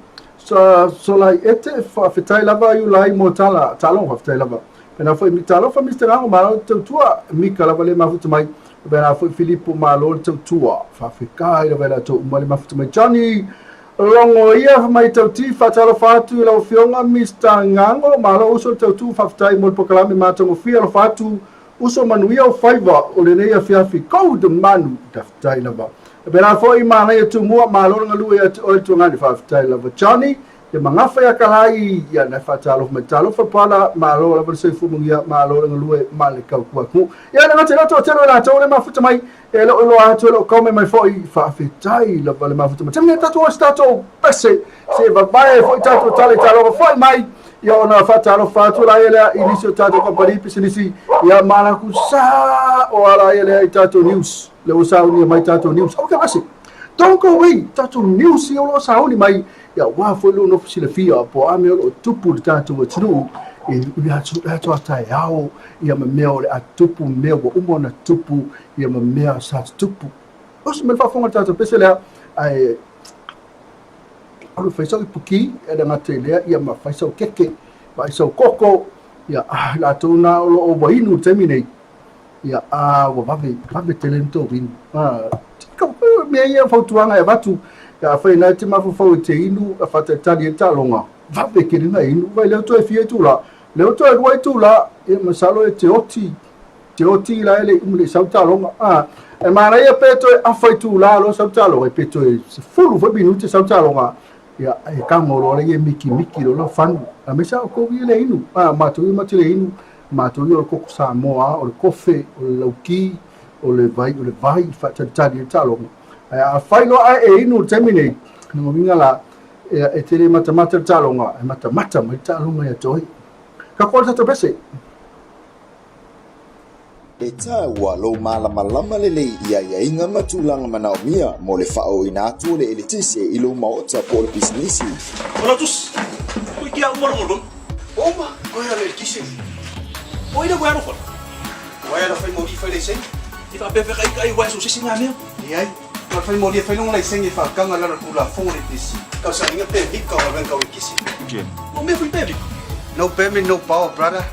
Solai Ete, faafetai lava Iulai mo tala, talofa, faafetai lava. Pena foi, talofa Mr. Gango, malo tautua, Mika lava le mafuta mai. Faapena foi Filipo malo le tautua, faafetai lava i latou uma le mafuta mai. Johnny Logo ia mai Tauti, faatalofa atu i lau Afioga Mister Ngango, malo uso le tautu, faafetai mo le polokalame matagofie, alofa atu uso manuia o faiva o lenei afiafi, Gold Manu, faafetai lava. Faapena foi Manaia Tumua, malo le galue ia te oe le tuagani, faafetai lava Johnny. Ia magafa ia Kalai, ia na faatalofa mai. Talofa Pala, malo lava le soifua manuia, malo le galue ma le tautua atunuu. Ia le gata i le toatele o latou le mafuta mai, e le o iloa atu e le o kome mai foi, faafetai lava le mafuta mai. Taimi tatou o se tatou pese, se vavae foi tatou tala i talofa foi mai, ia ona faatalofa atu la ia lea i nisi o tatou kamupani pisinisi, ia ma latou sa o ala ia lea i tatou news, le ua saunia mai tatou news. Aua ke pese, don't go away, tatou news ia o lo o sauni mai, Ia aua foi lou nofo silafia po o a mea o lo o tupu i le tatou atunuu i le aso a taeao, ia ma mea o le a tupu, mea ua uma ona tupu, ia ma mea sa tutupu. Oso mai le faafofoga i le tatou pese lea, ae alu e fai sau ipuki, e le gata i lea, ia ma fai sau keke, vaai sau koko, ia a latou na o lo o ua inu i le taimi nei, ia a ua vave, vave tele ona tou inu. A, tika mea ia fautuaga e avatu, ia afai na e te mafaufau e te inu, a faatalitali ai le taaloga, vave tele na inu, vai lea toe fia itula, lea toe lua itula, ia masalo e te oti, te oti la e le i uma le i sau taaloga. A, e manaia pe toe afa itula loa sau taaloga, pe toe 10 foi minute sau taaloga, ia e tago loa lea e mikimiki loa lau fanu. Aemaise lava outou ia le inu, a, matou ia matou te le inu, Matou ia o le koko Samoa, o le kofe, o le lauki, o le vai, o le vai i faatalitali ai le taaloga. Ae afai loa ae e inu i le taimi nei, lona uiga la, e te le matamata i le taaloga, e matamata mai le taaloga ia te oe. Ka koa le tatou pese. E taua lou malamalama lelei i aiaiga ma tulaga manaomia mo le faaooina atu o le eletise i lou maota po o le pisinisi. Lotus, koe ki a uma rongo rong. Uma, koe a le eletise. O ina koe alofa. Wai ala whai mori whai laisenge. I whaapepe kai kai wai so sisi ngā mea. Leai, na whai mori e whai longa laisenge e whaakanga lalo tulafono le pc. Kau sa inga pe vika o venga o kisi. O mea fui pe vika. No permit, no power, brother.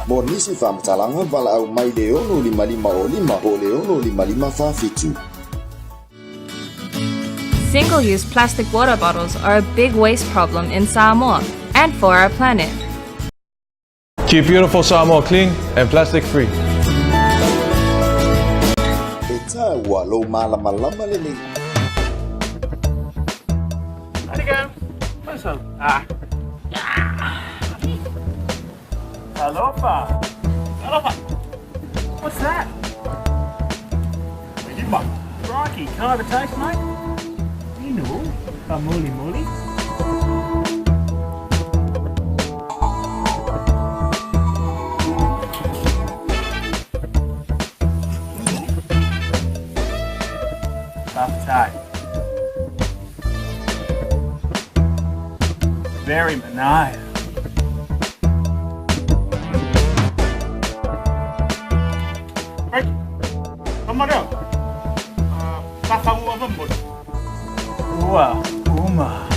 Mo nisi faamatalaga, valaau mai le 6 5 o 5 po o le 6 5 5 4 7. Single use plastic water bottles are a big waste problem in Samoa and for our planet. Keep beautiful Samoa clean and plastic free. E tāua lou malamalama lelei. Alofa. Alofa. What's that? Crikey, can I have a taste, mate? Inu, a muli muli. Buff Very nice. Right. Come on down. Ua, uma.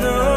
No.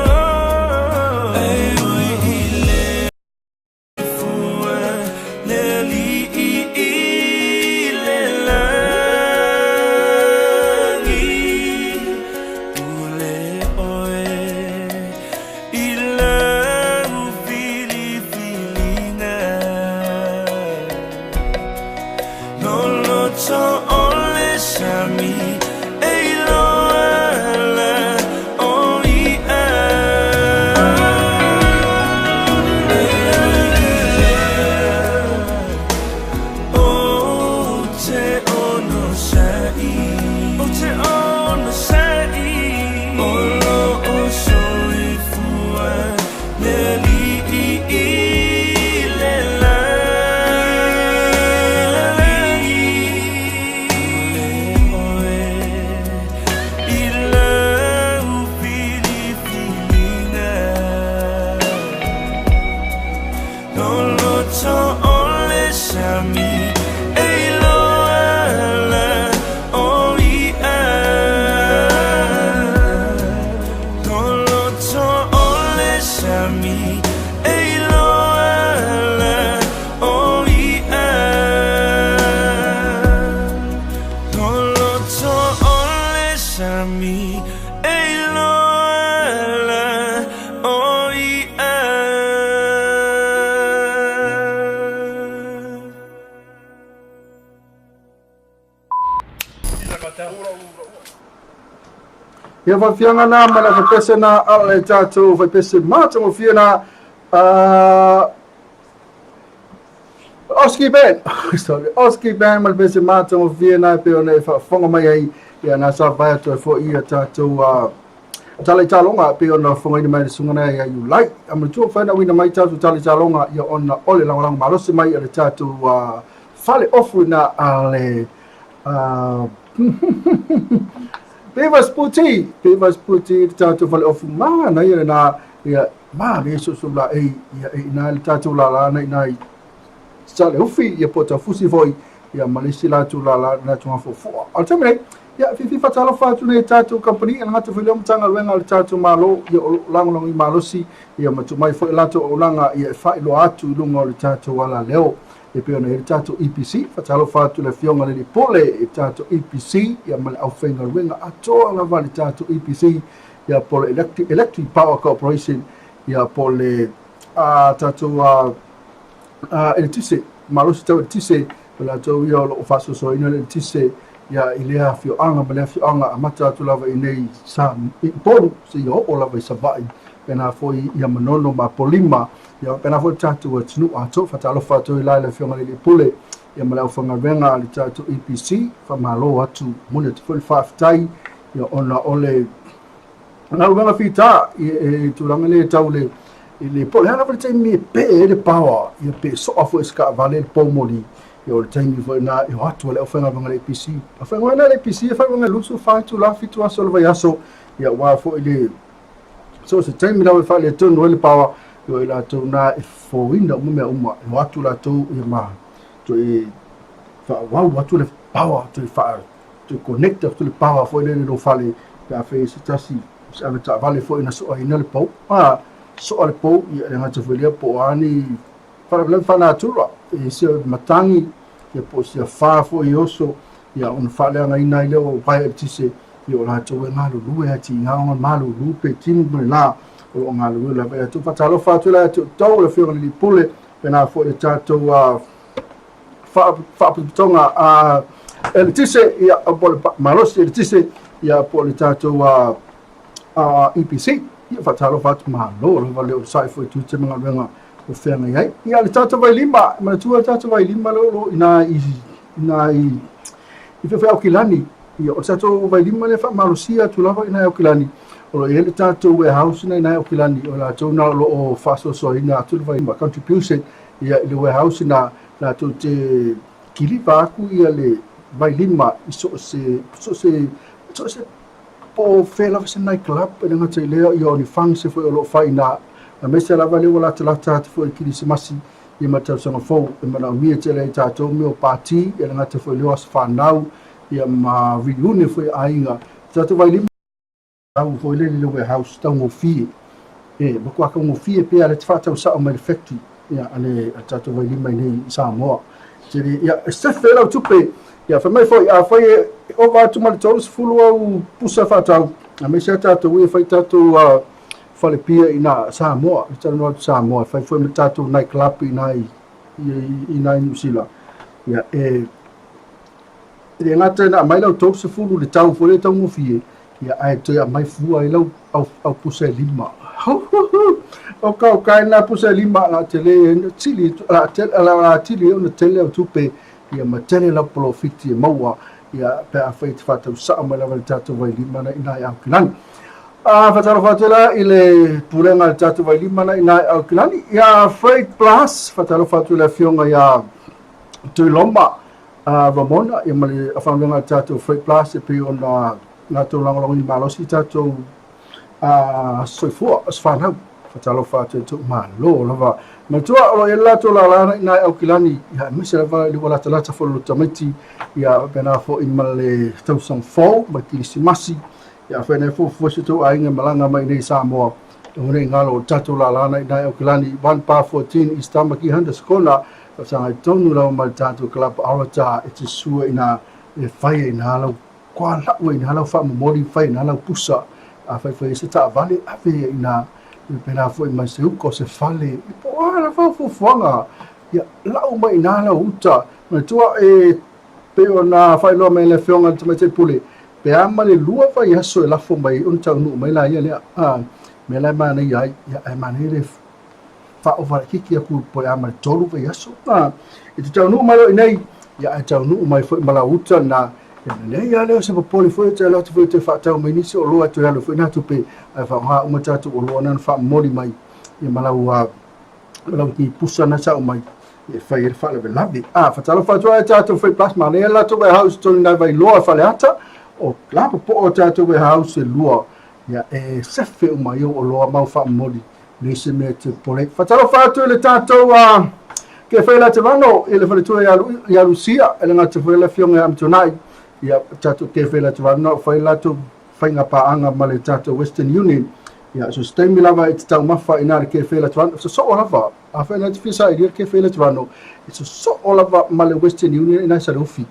Ia faafiaga na ma le faipese na a le tatou faipese matagofie na Oski Band. Sorry, Oski Band ma le pese matagofie na e pei ona e faafofoga mai ai. Ia na sa vai atu ai foi ia tatou tala i taloga e pei ona fofogaina mai le susuga na ia Iulai. A manatua mafai ona auina mai tatou tala i taloga ia ona o le lagolago malosi mai a le tatou fale ofu ina a le Beaver's Boutique, Beaver's Boutique, le tatou fale ofu manaia lena, ia manaia soso la ei, ia e ina le tatou lala na ina i Saleufi, ia po Taufusi foi, ia ma le isi latou lala na Togafuafua. A o le taimi nei, ia fiafia faatalofa atu nei tatou kamupani, e le gata foi i lea o Matagaluega a le tatou Malo, ia o lo o lagolagoina malosi, ia ma tuu mai foi latou auaunaga, ia e faailoa atu i luga o le tatou alaleo. E pei ona i ai le tatou EPC, faatalofa atu i le Afioga i le Alii Pule i le tatou EPC, ia ma le aufaigaluega atoa lava a le tatou EPC, ia po o le Electric, Electric Power Corporation, ia po o le tatou eletise, malosi tau eletise, o latou ia o lo o faasoasoaina le eletise ia i lea afioaga ma lea afioaga, amata atu lava i inei i Upolu seia oo lava i Savaii, faapena foi ia Manono ma Apolima, Ia faapena foi le tatou atunuu atoa. Faatalofa atu ai la i le Afioga i le Alii Pule ia ma le aufaigaluega a le tatou EPC. Faamalo atu, momoli atu foi le faafetai ia ona o le galuega fita i e tulaga lea tau le i le po o le a lava le taimi e pee ai le power ia pe soa foi e se taavale le poumoli ia o le taimi foi lena e o atu ai le aufaigaluega a le EPC. Aufaigaluega a le EPC e faigaluega 24 itula, 7 aso o le vaiaso ia aua foi le So se taimi lava e faaletonu ai le power, o i latou na e fofoina uma mea uma, e o atu latou ia ma toe faaauau atu le power, toe faa toe connect atu le power foi lele i lou fale pe afai e se tasi se avetaavale foi na soaina le pou. A soa le pou, ia e le gata foi lea po o a ni faalavelave faanatura, e sia matagi, ia po o sia fa foi e oso, ia ona faaleagaina ai lea o uaea eletise, ia o latou e galulue lava tiga ona malulu pe timu ma le la o lo o galulue lava ia latou. Faatalofa atu la ia te outou le Afioga i le Alii Pule, faapena foi le tatou Faalapotopotoga Eletise, ia po o le Malosi Eletise, ia po o le tatou EPC. Ia faatalofa atu, malo lava le onosai foi i tiute ma galuega o feagai ai. Ia le tatou vailima, manatua le tatou vailima lea o lo o i ina i ina i i Fefe Aukilani. Ia o le tatou vailima lea e faamalosia atu lava i ina i Aukilani. O lo o i ai le tatou warehouse na i ina i Aukilani, o latou na o lo o faasoasoaina atu le vailima contribution ia i le warehouse na latou te kiliva atu ia le vailima i so o se so o se so o se po o fea lava se night club, e le gata i lea, ia o ni function foi o lo o fai i ina, aemaise lava lea ua latalata atu foi i le Kerisimasi ia ma le tausaga fou, e manaomia tele ai e tatou mea o pati, e le gata foi i lea o aso fanau, ia ma reunion foi a aiga. O tatou vailima tau foi lele i le warehouse taugofie, e matua taugofie pea le faatau sao mai le factory ia a le tatou vailima i nei i Samoa. Tele, ia, e sefe lau tupe. Ia, fai mai foi, afai e ova atu ma le 30 au pusa faatau, aemaise a tatou ia fai tatou fale pia i ina Samoa, e talanoa atu Samoa, e fai foi ma tatou night club i ina i, i, ina i Niu Sila. Ia, e, e le gata ina aumai lau 30 le tau foi lea taugofie, ia, ae toe aumai fua ai lau au, au pusa e lima. O ka o kai nā pusa e lima, la tele, tili, la tele, la tili ona tele au tupe, ia ma tele lau polofiti e maua, ia, pe afai e te faatau sao mai lava i le tatou vailima na i ina i Aukilani. A faatalofa atu la i le pulega a le tatou vailima na i ina i Aukilani. Ia Freight Plus, faatalofa atu i le afioga ia Tuiloma Ramona, ia ma le aufaigaluega a le tatou Freight Plus e pei ona latou lagolagoina malosi tatou soifua, aso fanau. Faatalofa atu i tou malo lava. Manatua o lo o i ai le latou lala na i ina i Aukilani, ia aemaise lava i le ua latalata foi o le tamaiti, ia faapena foi ma le tausaga fou ma le Kerisimasi. Ia afai nei fuafua si o tou aiga e malaga mai i nei i Samoa, aua ne i galo o le tatou lala na i ina i Aukilani, 1/14 East Tamaki Hunters Corner, faafesagai tonu lava ma le tatou Club Arata e te sua ina e fai ai ina lau Kua lau ai ina lau faamomoli, fai ina lau pusa, afai foi e se taavale, ave ia ina, pēlā foi ma se uka o se fale, po o a lava fuafuaga, ia lau mai ina lau uta. Manatua e pei ona faailoa mai e le Afioga i le Tamaitai Pule, Pe a ma le 2 vaiaso e lafo mai ai ona taunuu mai laia lea. A, mea la e manaia ai, ia, ae manaia le faaova laitiiti atu po o le a ma le 3 vaiaso. A, e te taunuu mai loa i inei, ia, ae taunuu mai foi ma lau uta lena, ia, ona leai lava lea o se popole foi, e te alu atu foi e toe faatau mai nisi oloa e toe alu ai foi na tupe, ae faaaoga uma tatou oloa na na faamomoli mai, ia, ma lau, ma lau tipusa na sa aumai e fai ai le faalavelave. A, faatalofa atu ai tatou Freight Plus, manaia le latou warehouse tonu nai Vailoa i Faleata, o la popo'o o tatou warehouse e 2, ia, e sefe uma ai ou oloa ma au faamomoli, leai se mea e te popole ai. Faatalofa atu i le tatou ke fai la te vano i le faletua ia Lucia, e le gata foi le afioga ia Amituanai, ia, tatou ke fai la te vano, fai latou faiga paaga ma le tatou Western Union. Ia, so se taimi lava e te taumafa i nā le kefe la te sosoo lava. A whai nā te whisa i le kefe la te vano, e sosoo lava ma le Western Union i nā sa le ufi.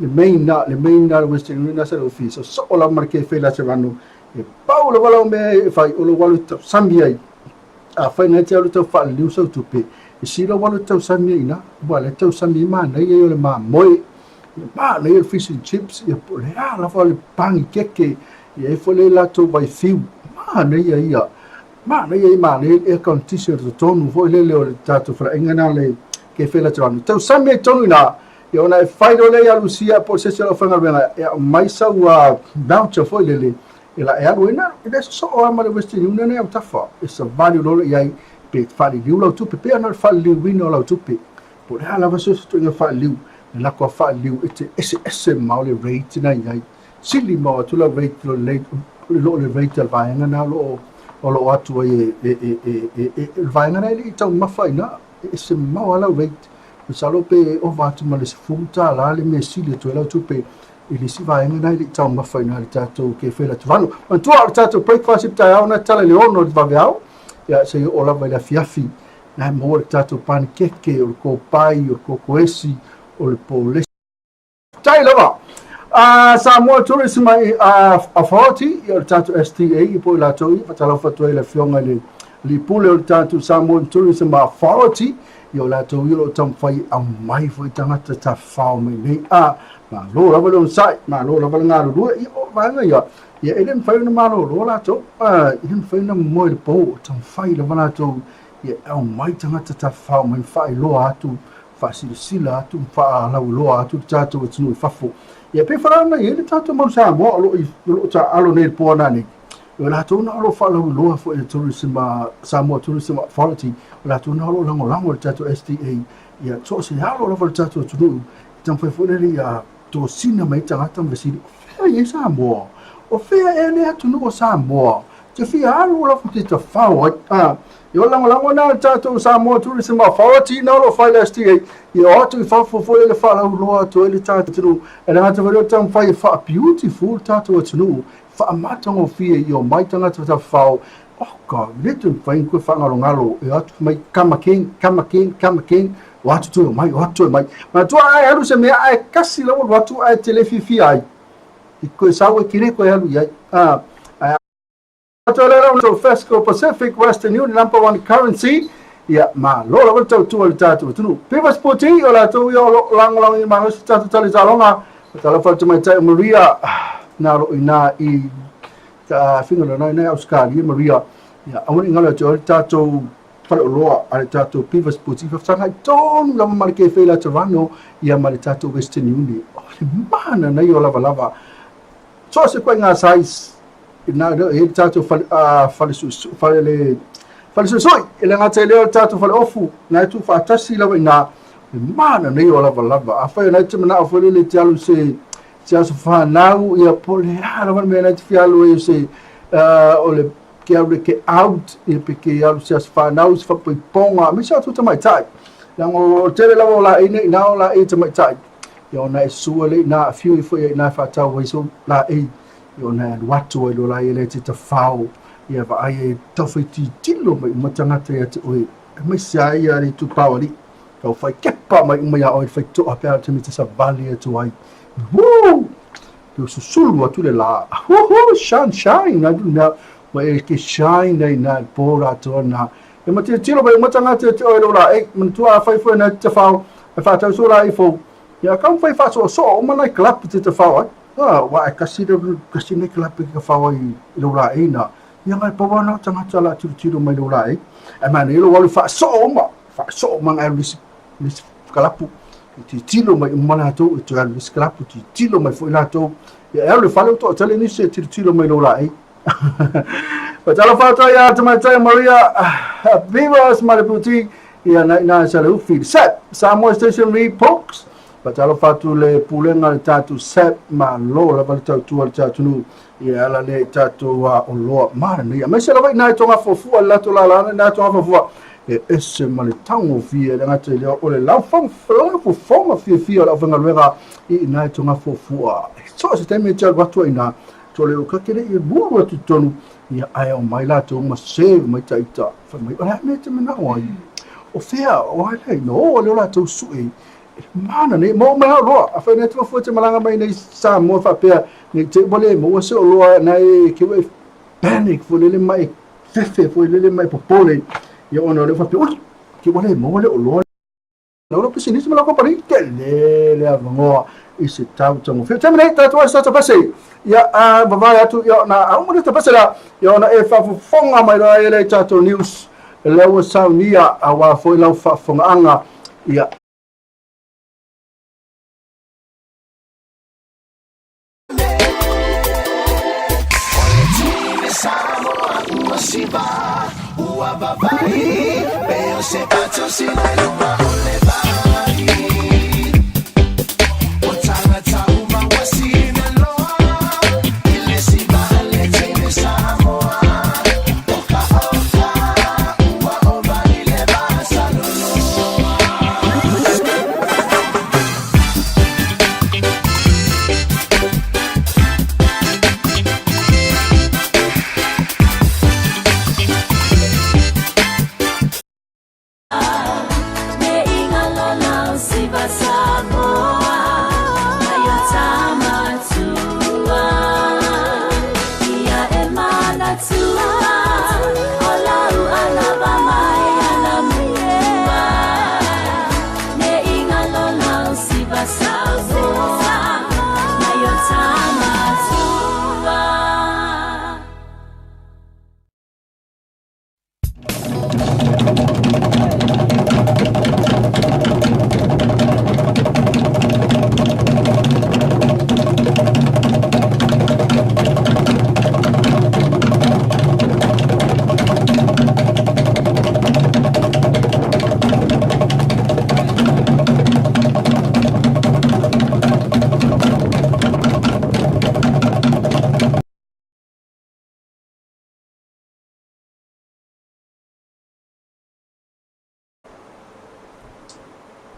Le main nā, le main nā le Western Union nā sa le ufi. Sosoo lava ma le kefe la te vano. E pau lava lau mea e whai, o lo walu tau sami ai. A whai nā te alu tau whaaliliu sau tupe. E si lo walu tau sami ai nā, ua le tau sami i mānai ai o le māmoe. Ia mānaia le fish and chips, ia po o le a lava le panikeke, ia e foi le latou vaifiu, mānaia ia. Mānaia ia mānaia le air conditioner totonu foi lele o le tatou faleaiga na le kefe la te ranu. Tausami ai tonu ina, ia ona e fai loa lea ia Lucia po o se isi o le aufaigaluega e aumai sau voucher foi lele e la e alu ai na, e le sosoo lava ma le Western Union e autafa, e savali loa i ai pe faaliliu lau tupe, pei ona o le faaliliuina o lau tupe. Po o le a lava se ituaiga faaliliu, e lako a faaliliu e te eseese mamao le rate na i ai. Sili mamao atu lau rate lo le lo le rate a le vaega na o lo o atu ai e e e e e e le vaega na e le i taumafa i ina. E ese mamao lava lau rate. Masalo pe ova atu ma le $10 le mea sili atu ai lau tupe i le isi vaega na e le i taumafa i ina i le tatou kefe la Tuvalu. Manatua o le tatou breakfast i le taeao na e tala i le 6 o le vaveao, ia seia oo lava i le afiafi. Na e maua le tatou panikeke, o le kopai, o le kokoesi, o le polesi. Tai lava! Samoa Tourism Authority, ia o le tatou STA, ia po o i latou ia, faatalofa atu ai i le afioga i le Alii Pule o le tatou Samoa Tourism Authority, ia o latou ia o lo o taumafai e aumai foi tagata tafafao mai nei. Malo lava le onosai, malo lava le galulue, ia o vaega ia, ia e le mafai ona malolo latou, e le mafai ona moe i le po, o taumafai lava latou ia e aumai tagata tafafao mai ma faailoa atu, faasilasila atu ma faalauiloa atu le tatou atunuu i fafo. Ia pei foi la ona i ai le tatou mau Samoa o lo o taaalo nei i le po ana nei. O latou na o lo o faalauiloa foi e Tourism, Samoa Tourism Authority, o latou na o lo o lagolago i le tatou STA. Ia so o se alo lava o le tatou atunuu, e taumafai foi lele ia tosina mai tagata ma fesili, o fea e i ai Samoa? O fea ea le atunuu o Samoa? Te fia alu lava te tafao ai. A, e o lagolago na le tatou Samoa Tourism Authority na o lo o fai le STA, ia o atu i fafo foi le faalauiloa atu ai le tatou atunuu. E le gata foi lea o le taumafai e faa-beautiful le tatou atunuu, faamatagofie i omai tagata tafafao. Oh God, le toe mafai ona toe faagalogalo e o atu mai, come again, come again, come again, o atu toe omai, o atu toe omai. Manatua a e alu se mea ae kasi lou alu atu ae te le fiafia ai. I koe sau e kere koe alu i ai. Ae atu le rau Fesco Pacific Western Union number one currency. Ia, malo lava le tautua i le tatou atunuu. Piva Spoti, o latou ia o lo o lagolago i malosi tatou tali taaloga. Talofa i le tamaitai o Maria, na lo ina i ta finga lona ina i Australia, Maria. Ia, aua ne i galo ia te oe le tatou faleoloa a le tatou Piva Sports i fesagai tonu lava ma le kefe i Laterano ia ma le tatou Western Union. O le mana nei o lavalava. So se koe ngā size na e le tatou fale fale susu fale le fale suisui e le ngata i lea o le tatou fale ofu na e tu faatasi lava i nā le mana nei o lavalava. Afai o nai te manao foi lele te alu se se aso whanau ia po le a lava le mea nai te fialu ai o se o le ke alu le ke out, ia pe ke alu se aso whanau, se whapoiponga, me se atu tamaitai. Leaga o tele lava o laei nei, na o laei tamaitai. Ia ona e sua le ina a fiu ifo ia ina e whaatau ai so laei. Ia ona e alu atu ai lo laei le te tawhao. Ia vaai e tauwhai titilo mai uma tangata ia te oe. E mai se ai ia le tupau ali. Tau whai kepa mai uma ia oe whai toa pe te me te savali atu ai. Woo! Pe susulu atu le la. Woohoo! Sunshine! Nā tu mea, wa e ke shine nei nā pō rātou nā. E ma te tiro mai uma tangata te oe lo la. E, manatua a whai fue nā te whao, e whātau so la i fou. Ia, ka whai whāsoasoa, o mana i club te te whao ai. Aua e kasi le kasi nei kalape ki ka whao i lou laei na. Ia ngai pawa na tangata la tilotilo mai lou laei. Ae manaia lou alu faasoo uma, faasoo uma ngai alu isi isi kalapu. I tilotilo mai uma latou, e toe alu isi kalapu, tilotilo mai foi latou. Ia e alu i le fale ua toatele nisi e tilotilo mai lou laei. Fatalofa atu ai ia Tamaitai Maria Vivas Maleputi ia na ina sa le ufi SEP Samoa Stationery Books. Fatalofa atu le pulega le tatou SEP malo lava le tautua le tatou ia ala lea i tatou oloa manaia. Aemaise lava ina e tonga fuafua le latou lalana ina e tonga fuafua e ese ma le taugofie le gata i lea o le laufofoga fiafia o le aufaigaluega i ina e tonga fuafua. So o se taimi e te alu atu ai ina Tole o ka kere i muru atu tonu, ia ae o mai latou ma serve mai ta ita. Fai mai, o le a mea te manao ai? O fea, o ai lai, no, o leo latou sue. E mana nei, mo mai hao loa. A whai nei te fua te malanga mai nei Samoa whapea, nei te wale, mo se o loa, nei ke wai panic, fo lele mai fefe, fo lele mai popole. Ia ona o leo whapea, oi, ke wale, mo wale o loa. Na ula pisinisi ma lau kamupani, tele le avanoa i se tau taugofie. Taimi nei, tatou ai sa tapese. Ia, a vavae atu, ia, na a uma le tapese la, ia ona e faafofoga mai loa e le tatou news, lea ua saunia, aua foi lau faafofogaaga, ia.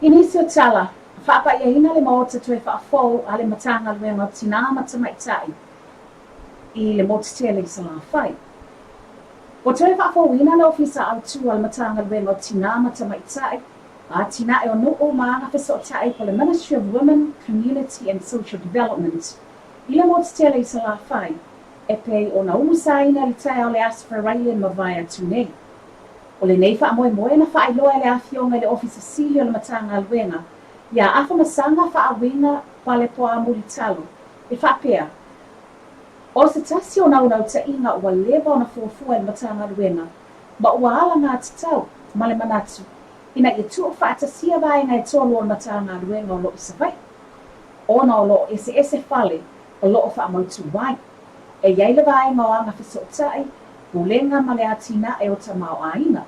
I nisi o tala, faapaʻiaina le Maota toe faafou a le Matagaluega o Tinā ma Tamaitai i le motu tele i Salafai. Ua toe faafouina le Ofisa Autu a le Matagaluega o Tinā ma Tamaitai, Atinae o Nuu ma Agafesootai po o le Ministry of Women, Community and Social Development i le motu tele i Salafai e pei ona umusaina i le taeao o le Aso Faraile na mavae atu nei. O lenei faamoemoe na faailoa e le Afioga i le Ofisa Sili o le Matagaluega iā Afamasaga Faauiga Palepoa Mulitalo e faapea, O se tasi o naunautaiga ua leva ona fuafua e le Matagaluega ma ua alagatatau ma le manatu ina ia tuufaatasia vaega e tolu o le Matagaluega o lo o i Savaii ona o lo o eseese fale o lo o faamautu ai. E i ai le vaega o Agafesootai, Pulega ma le Atinae o Tamaoaiga.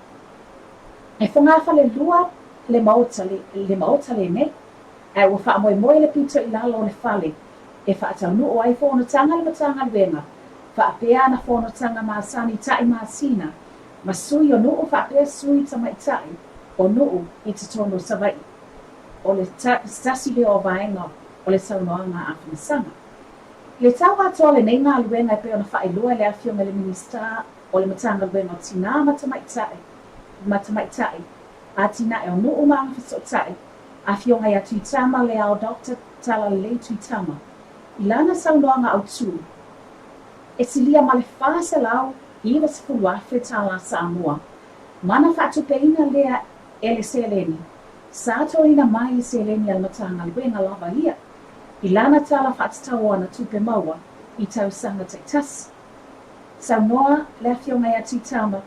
E fogafalelua le maota le maota lenei, ae ua faamoemoe le pito i lalo o le fale e faataunuu ai fonotaga a le Matagaluega, faapea ana fonotaga masani taʻi masina ma sui o nuu faapea sui tamaitai o nuu i totonu o Savaii. O le tasi lea o vaega o le saunoaga a Afamasaga. I le tau atoa o lenei galuega e pei ona faailoa e le Afioga i le Minisita o le Matagaluega o Tinā ma Tamaitai ma Tamaitai, Atinae o Nuu ma Agafesootai, Afioga ia Tuitama Leao Doctor Talalelei Tuitama, i lana saunoaga autū, e silia ma le $490,000 tālā Samoa ma na faatupeina lea e le seleni sa toina mai i seleni a le Matagaluega lava ia. i lana tala faatatau o ana tupe maua i tausaga taitasi. Saunoa le Afioga ia Tuitama,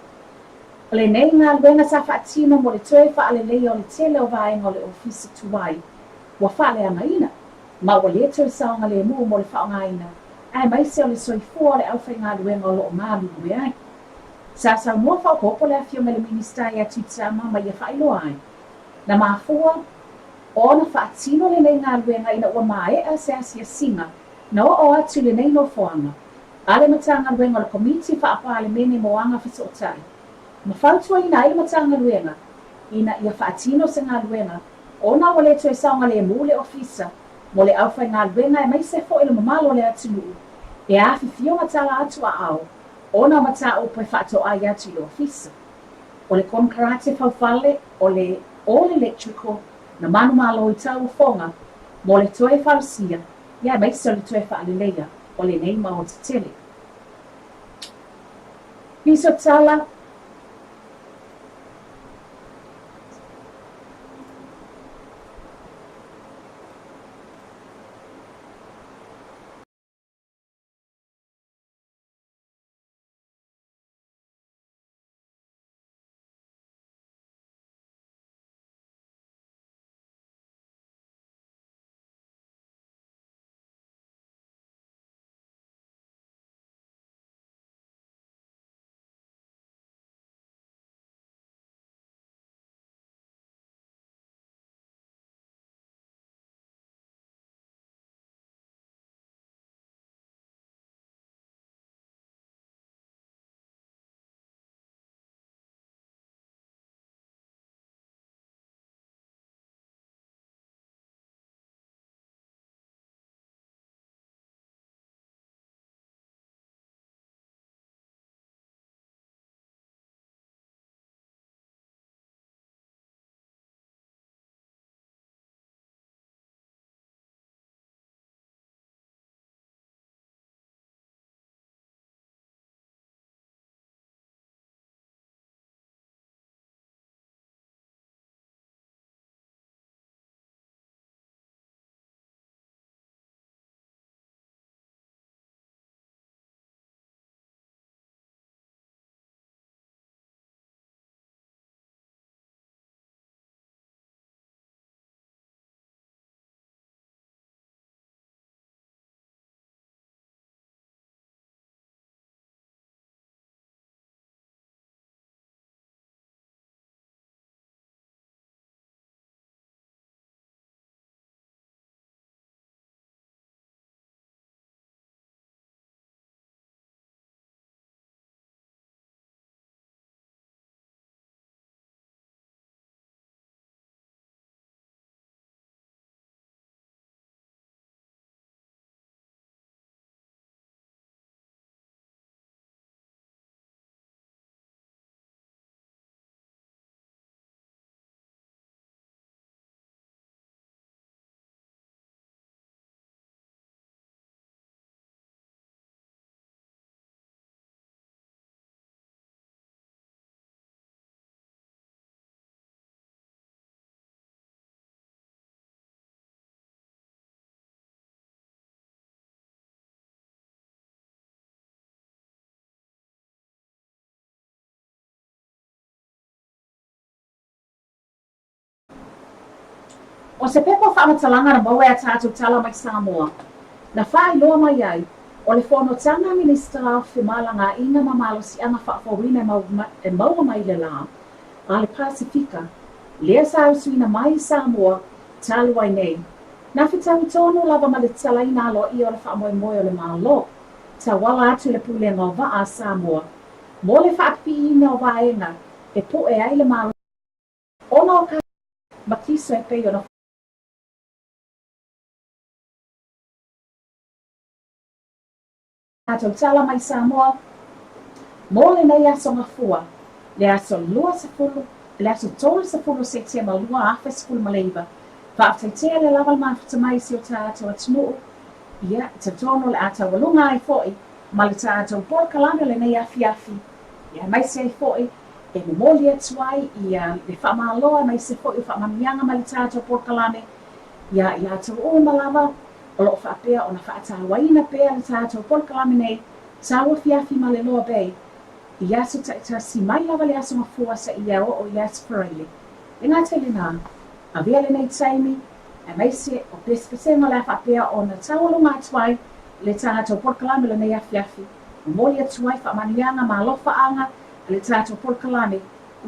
O lenei galuega sa faatino mo le toe faaleleia o le tele o vaega o le ofisa tuai ua faaleagaina, ma ua le toe saogalemu mo le faaaogaina aemaise o le soifua o le aufaigaluega o lo o galulue ai. Sa saunoa faaopoopo le Afioga i le Minisita ia Tuitama ma ia faailoa ai, na mafua ona faatino lenei galuega ina ua maea se asiasiga na oo atu i lenei nofoaga a le Matagaluega o le Komiti Faa-Palemene mo Agafesootai, ma fautuaina ai le Matagaluega ina ia faatino se galuega ona ua le toe saogalemu le Ofisa mo le aufaigaluega aemaise foi le mamalu o le atunuu e afifio ma tala atu aao ona o mataupu e faatoai atu i le Ofisa. O le konekarate faufale o le All Electrical na manumalo i tauofoga mo le toe fausia aemaise o le toe faaleleia o lenei maota tele. Piso tala. O se pepa o faamatalaga na maua e a tatou Tala mai Samoa, na faailoa mai ai, o le fonotaga a Minisita o Femalagaaiga ma Malosiaga Faafouina e maua mai le la a le Pasefika, lea sa usuina mai i Samoa talu ai nei, na fetaui tonu lava ma le tatalaina aloaia o le faamoemoe o le Malo, tauala atu i le Pulega o Vaa a Samoa, mo le faapipiiina o vaega e poe ai le malosi ona o ka makiso e pei ona tatou tala mai Samoa mo lenei aso Gafua, le aso 20, le aso 30 o Setema 2019. Faafetai tele lava le mafuta mai i si o tatou atunuu, ia, e talitonu o le a taualuga ai foi ma le tatou polokalame o lenei afiafi, ia, aemaise ai foi e momoli atu ai ia le faamalo aemaise foi o faamanuiaga mai le tatou polokalame ia i latou uma lava. o lo o faapea ona faatauaina pea le tatou polokalame nei tauafiafi ma le Loa Bay i aso taitasi mai lava le Aso Gafua seia oo i Aso Faraile. E le gata i lena, avea lenei taimi aemaise o pesepesega o le a faapea ona taualuga atu ai le tatou polokalame o lenei afiafi, momoli atu ai faamanuiaga ma alofaaga a le tatou polokalame,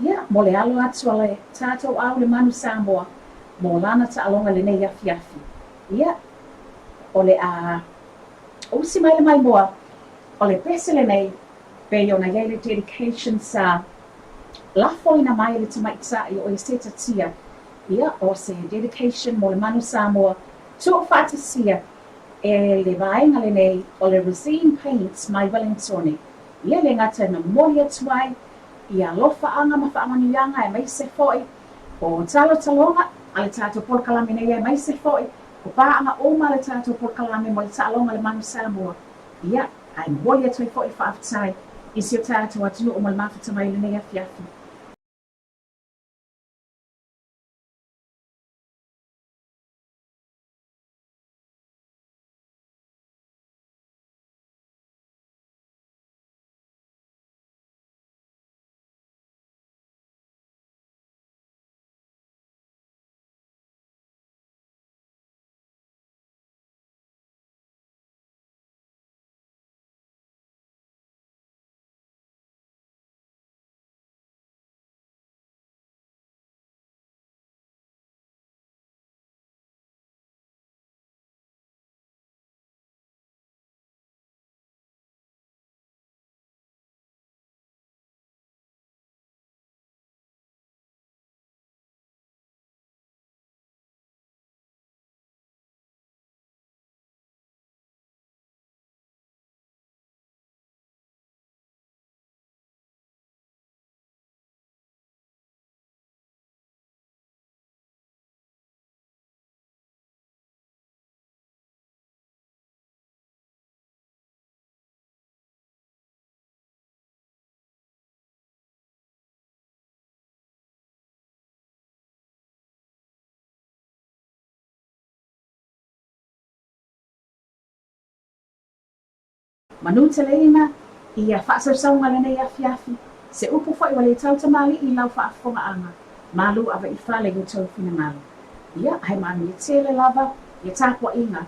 ia, mo le alo atu a le tatou au le Manu Samoa mo lana taaloga i lenei afiafi. Ia, o le a usi mai le maimoa o le pese lenei pei ona i ai le dedication sa lafoina mai e le tamaitai o Eseta Tia, ia, o se dedication mo le Manu Samoa tuufaatasia e le vaega lenei o le Resene Paints mai Wellingtone. Ia le gata na momoli atu ai i alofaaga ma faamanuiaga aemaise foi o talotaloga a le tatou polokalame nei aemaise foi o paaga uma a le tatou polokalame mo le taaloga a le Manu Samoa. Ia, ae momoli atu ai foi le faafetai i si o tatou atunuu mo le mafuta mai i lenei afiafi. Manuteleina ia faasausauga lenei afiafi, se upu foi ua le tautamalii i lau faafofogaaga, malu ave i fale i outou finagalo. Ia, ae manuia tele lava ia tapuaiga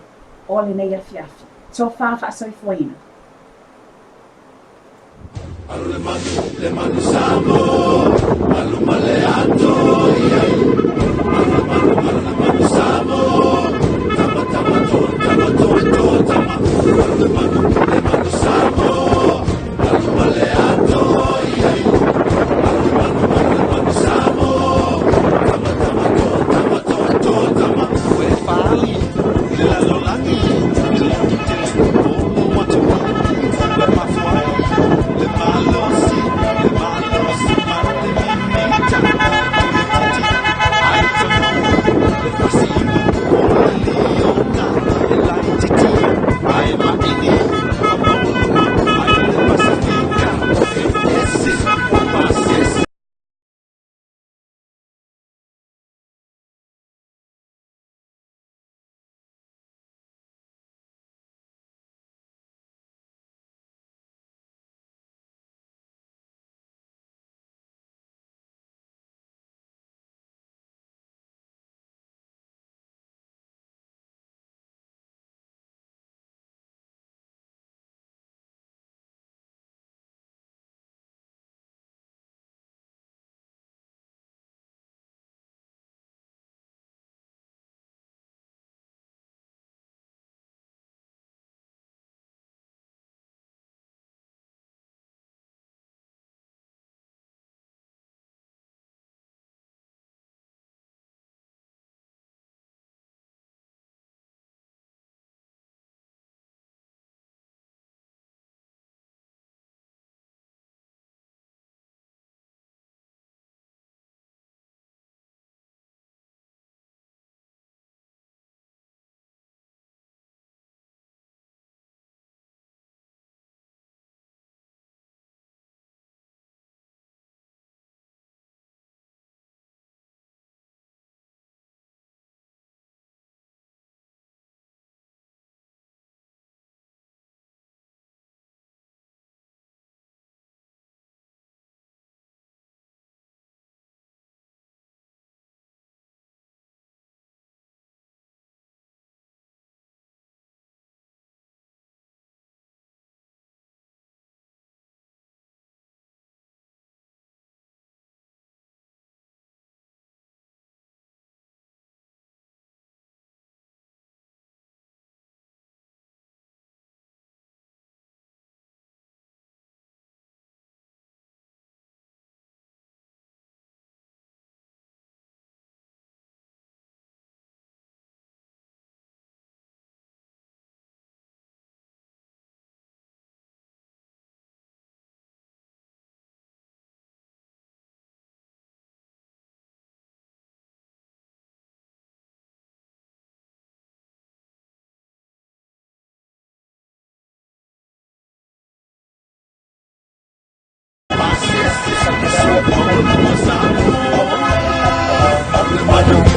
o lenei afiafi. Tofa faasoifuaina. Alu le manu, le manu Samoa, alu ma le ato i ai. Alu le manu, alu le manu Samoa, tama tama to, tama to to tama. Alu le manu, le manu Samoa, alu ma le ato i ai. Alu le manu, alu le manu Samoa, tama tama to, tama to to tama. Ua e fali i le lalolagi, i le atu tele o lou atunuu, le mafuai, le malosi, le malosi ma le mimita, le ati ai taunuu.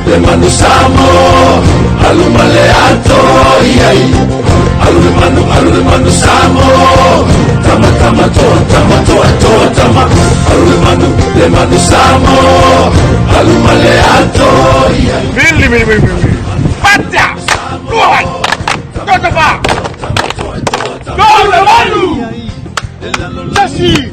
Le manu Samoa, alu ma le ato iai. Alu le manu, alu le manu Samoa. Tama tama toa, tama toa toa tama. Alu le manu, le manu Samoa. Alu ma le ato iai. Vili, vili, vili, vili.